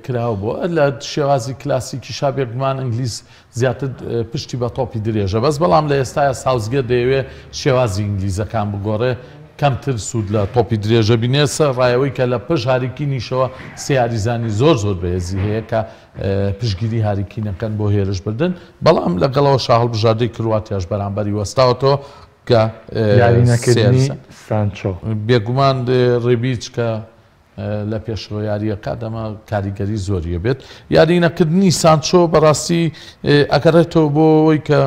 کراوە بووە، لە شێوازی کلاسیکیشا بێگومان ئینگلیز زیاتر پشتی بە تۆپی درێژە بەس، بەڵام لە ئێستایا ساوسگێت دەیەوێ شێوازی ئینگلیزەکان بگۆڕێ کەمتر سوود لە تۆپی درێژە بینێ، سەرڕای ئەوەی کە لە پشت هاری کینیشەوە سێ یاریزانی زۆر زۆر بەهێزی هەیە کە پشتگیری هاری کینەکەن بۆ هێرش بردن، بەڵام لەگەڵەوەشا هەڵبژاردەی کرواتیاش بەرامبەری وەستاوەتەوە کە یاری نەکردنی سێرسە. سانچۆ. بێگومان ڕیبیچ کە لە پێشەوە یارییەکات ئەمە کاریگەری زۆری ئەبێت. یاری نەکردنی سانچۆ بەڕاستی ئەگەڕێتەوە بۆ ئەوەی کە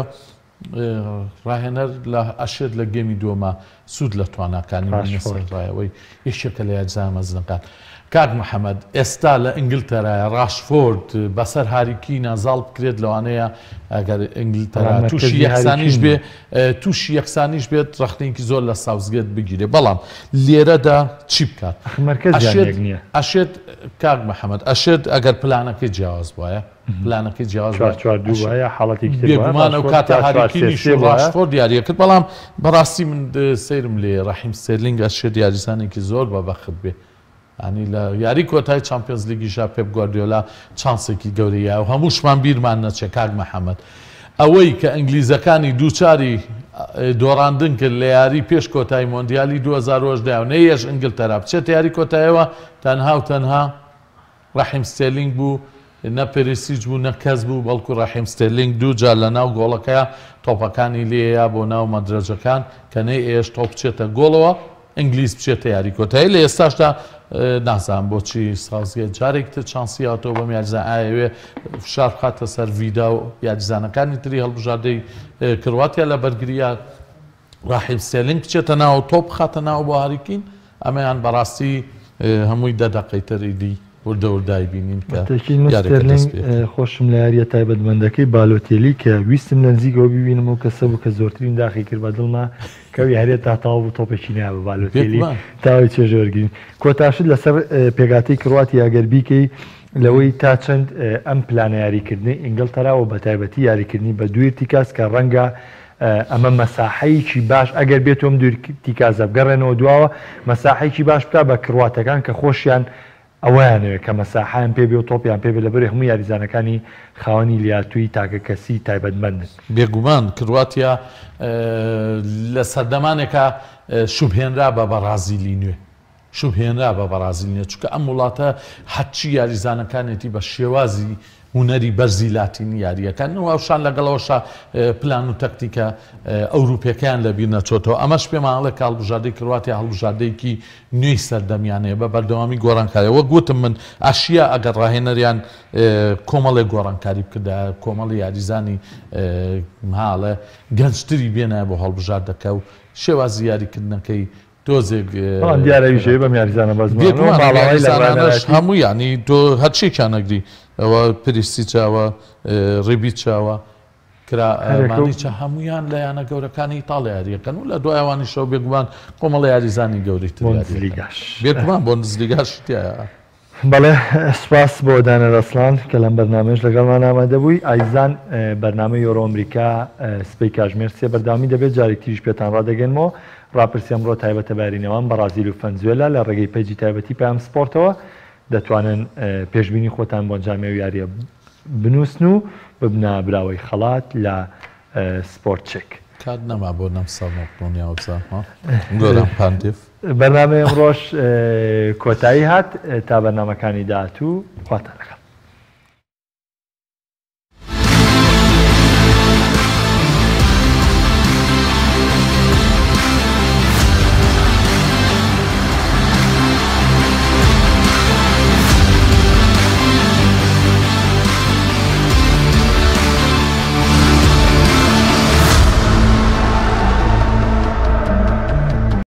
ڕاهێنەر لە ئەشێت لە گێمی دووەما سوود لە تواناکانی بینە ڕاشفۆرد. سەرڕایەوەی یەکێکە لە یاریزانە مەزنەکان. کاک محەمەد ئێستا لە ئینگلتەرایە ڕاشفۆرد بەسەر هاری کینا زاڵ بکرێت لەوانەیە ئەگەر ئینگلتەرا بەڵام تووشی مەرکەزی هاری یەکسانیش کین بێ نییە. تووشی یەکسانیش بێت ڕەخنەیەکی زۆر لە ساوسگێت بگیرێ بەڵام لێرەدا چی بکات ئەخ مەرکەزیان ئەشێت یەک نییە. ئەشێت کاک محەمەد ئەشێت ئەگەر پلانەکەی جیاواز بوایە پلانەکەی جیاواز چوار بوایە چوار دوو ئەشێت بوایە حاڵەتێکی تر بوایە بێگومان ئەو ڕاشفۆرد کاتە یا هاری چوار سێ کینیش سێ و بوایە. ڕاشفۆرد یاریە کرد بەڵام بەڕاستی من سەیرم لێیە ڕەحیم ستێرلینگ ئەشێت یاریزانێکی زۆر بە بەخت بێ یانی لە یاری کۆتای چامپیۆنز لیگیشا پێپ گواردیۆلا چانسێکی گەورەی یا و هەمووشمان بیرمان نەچێ کاک محەمەد ئەوەی کە ئینگلیزەکانی دووچاری دۆڕاندن کرد لە یاری پێش کۆتای مۆندیالی 2018 و نەیەش ئینگلتەرا بچێتە یاری کۆتایەوە تەنها و تەنها ڕەحیم ستێرلینگ بوو، نە پێریسیچ بوو نە کەس بوو، بەڵکو ڕەحیم ستێرلینگ دوو جار لە ناو گۆڵەکەیا تۆپەکانی لێیا بۆ ناو مەدرەجەکان کە نەیئێشت تۆپ بچێتە گۆڵەوە ئینگلیز بچێتە یاری کۆتایی، لە ئێستاشدا نازانم بۆچی ساوسگێت جارێکی تر چانسی یاوەتەوە بەم یاریزان ئایەوێ فشار بخاتە سەر ڤیدا و یاریزانەکانی تری هەڵبژاردەی کرواتیا لە بەرگرییا ڕاحیم ستێرلینگ بچێتە ناوە تۆپ بخاتە ناوە بۆ هاری کین ئەمەیان بەڕاستی هەمووی دە دەقەی تر ئیدی وردە وردای بینین کە بەتەکید من یاریەکە ستێرلینگ دەست پێ کرد. خۆشم لە یاریە تایبەتمەندەکەی بالۆتێلی کە ویستم لە نزیکەوە بیبینم ئەو کەسە بوو کە زۆرترین داخی کرد بە دڵما کە ئەو یاریە تا تەواو بوو تۆپێکی نەیا بە بالۆتێلی بێگومان. تا ئەوەی چێژ وەرگرین. کۆتاشت لەسەر پێکهاتەی کرواتیا ئەگەر بیکەی لەوەی تا چەند ئەم پلانە یاریکردنەی ئینگڵتەرا و بەتایبەتی یاریکردنی بە دوو ئیرتیکاز کە ڕەنگە ئەمە مەساحەیەکی باش ئەگەر بێتو ئەم دوور تیکازە بگەڕێنەوە دواوە مەساحەیەکی باش بکا بە کڕواتەکان کە خۆشیان ئەوەیانەوێ کە مەساحەیان پێ بێ و تۆپیان پێ بێ لەبەرئەوەی هەموو یاریزانەکانی خاوەنی لیاتووی تاکەکەسی تایبەتمەندن. بێگومان کرواتیا لە سەردەمانێکا شوبهێنرا بە بەڕازیلی نوێ، شوبهێنرا بە بەڕازیل نیە چونکە ئەم وڵاتە هەرچی یاریزانەکانێتی بە شێوازی هونەری بەرزی لاتینی یارییەکەن و هاوشان لەگەڵەوەشا پلان و تەکتیکە ئەوروپیەکەیان لەبیر نەچۆتەوە. ئەمەش پێمان ئەڵێ کە هەڵبژاردەی کرواتیا هەڵبژاردەیەکی نوێی سەردەمیانەیە بە بەردەوامی گۆڕانکاریە. وەک وتم من ئەشیا ئەگەر ڕاهێنەریان کۆمەڵێک گۆڕانکاری بکردایە، کۆمەڵی یاریزانی هاڵێ گەنجتری بێنایە بۆ هەڵبژاردەکە و شێوازی یاریکردنەکەی تۆزێک بەڵام دیارە ئەویش ئەوێ بەم یاریزانە بەس مانەوە بێگومان ماڵاوای لە یاریزانانەش ڕاهێنەرایەتی هەموو یانی تۆ هەرچیەکیان ئەگری ئەوە پریسیچە ئەوە ڕیبیچە ئەوە کرا هەرێکە و مانیچە هەموویان لە یانە گەورەکانی ئیتاڵیا یاریەکەن و لە دوای ئەوانیشەوە بێگومان کۆمەڵە یاریزانی گەورەی تر یاریەکەن بۆندسلیگاش. بێگومان بۆندسلیگاش تیایە. بەڵێ سوپاس بۆ دانەر ئەسڵان کە لەم بەرنامەیەش لەگەڵمان ئامادە بووی. ئایزان بەرنامەی یۆرۆ ئەمریکا سبەی کاژمێر سێ بەردەوامی دەبێت جارێک تریش پێتان ڕادەگەنمەوە ڕاپرسی ئەمڕۆ تایبەتە بە یاری نێوان بەڕازیل و فەنزوێلا لە ڕێگەی پەیجی تایبەتی پەیام سپۆرتەوە دەتوانن پێشبینی خۆتان بۆ ئەنجامی ئەو یاریە بنووسن و ببنە براوەی خەڵات لە سپۆرت چێک. کات نەما بۆ نەمسا مەقدۆنیا وەبزانم ها گۆران پاندێف. بەرنامەی ئەمڕۆش کۆتایی هات تا بەرنامەکانی داهاتوو خواتان لەگەڵ.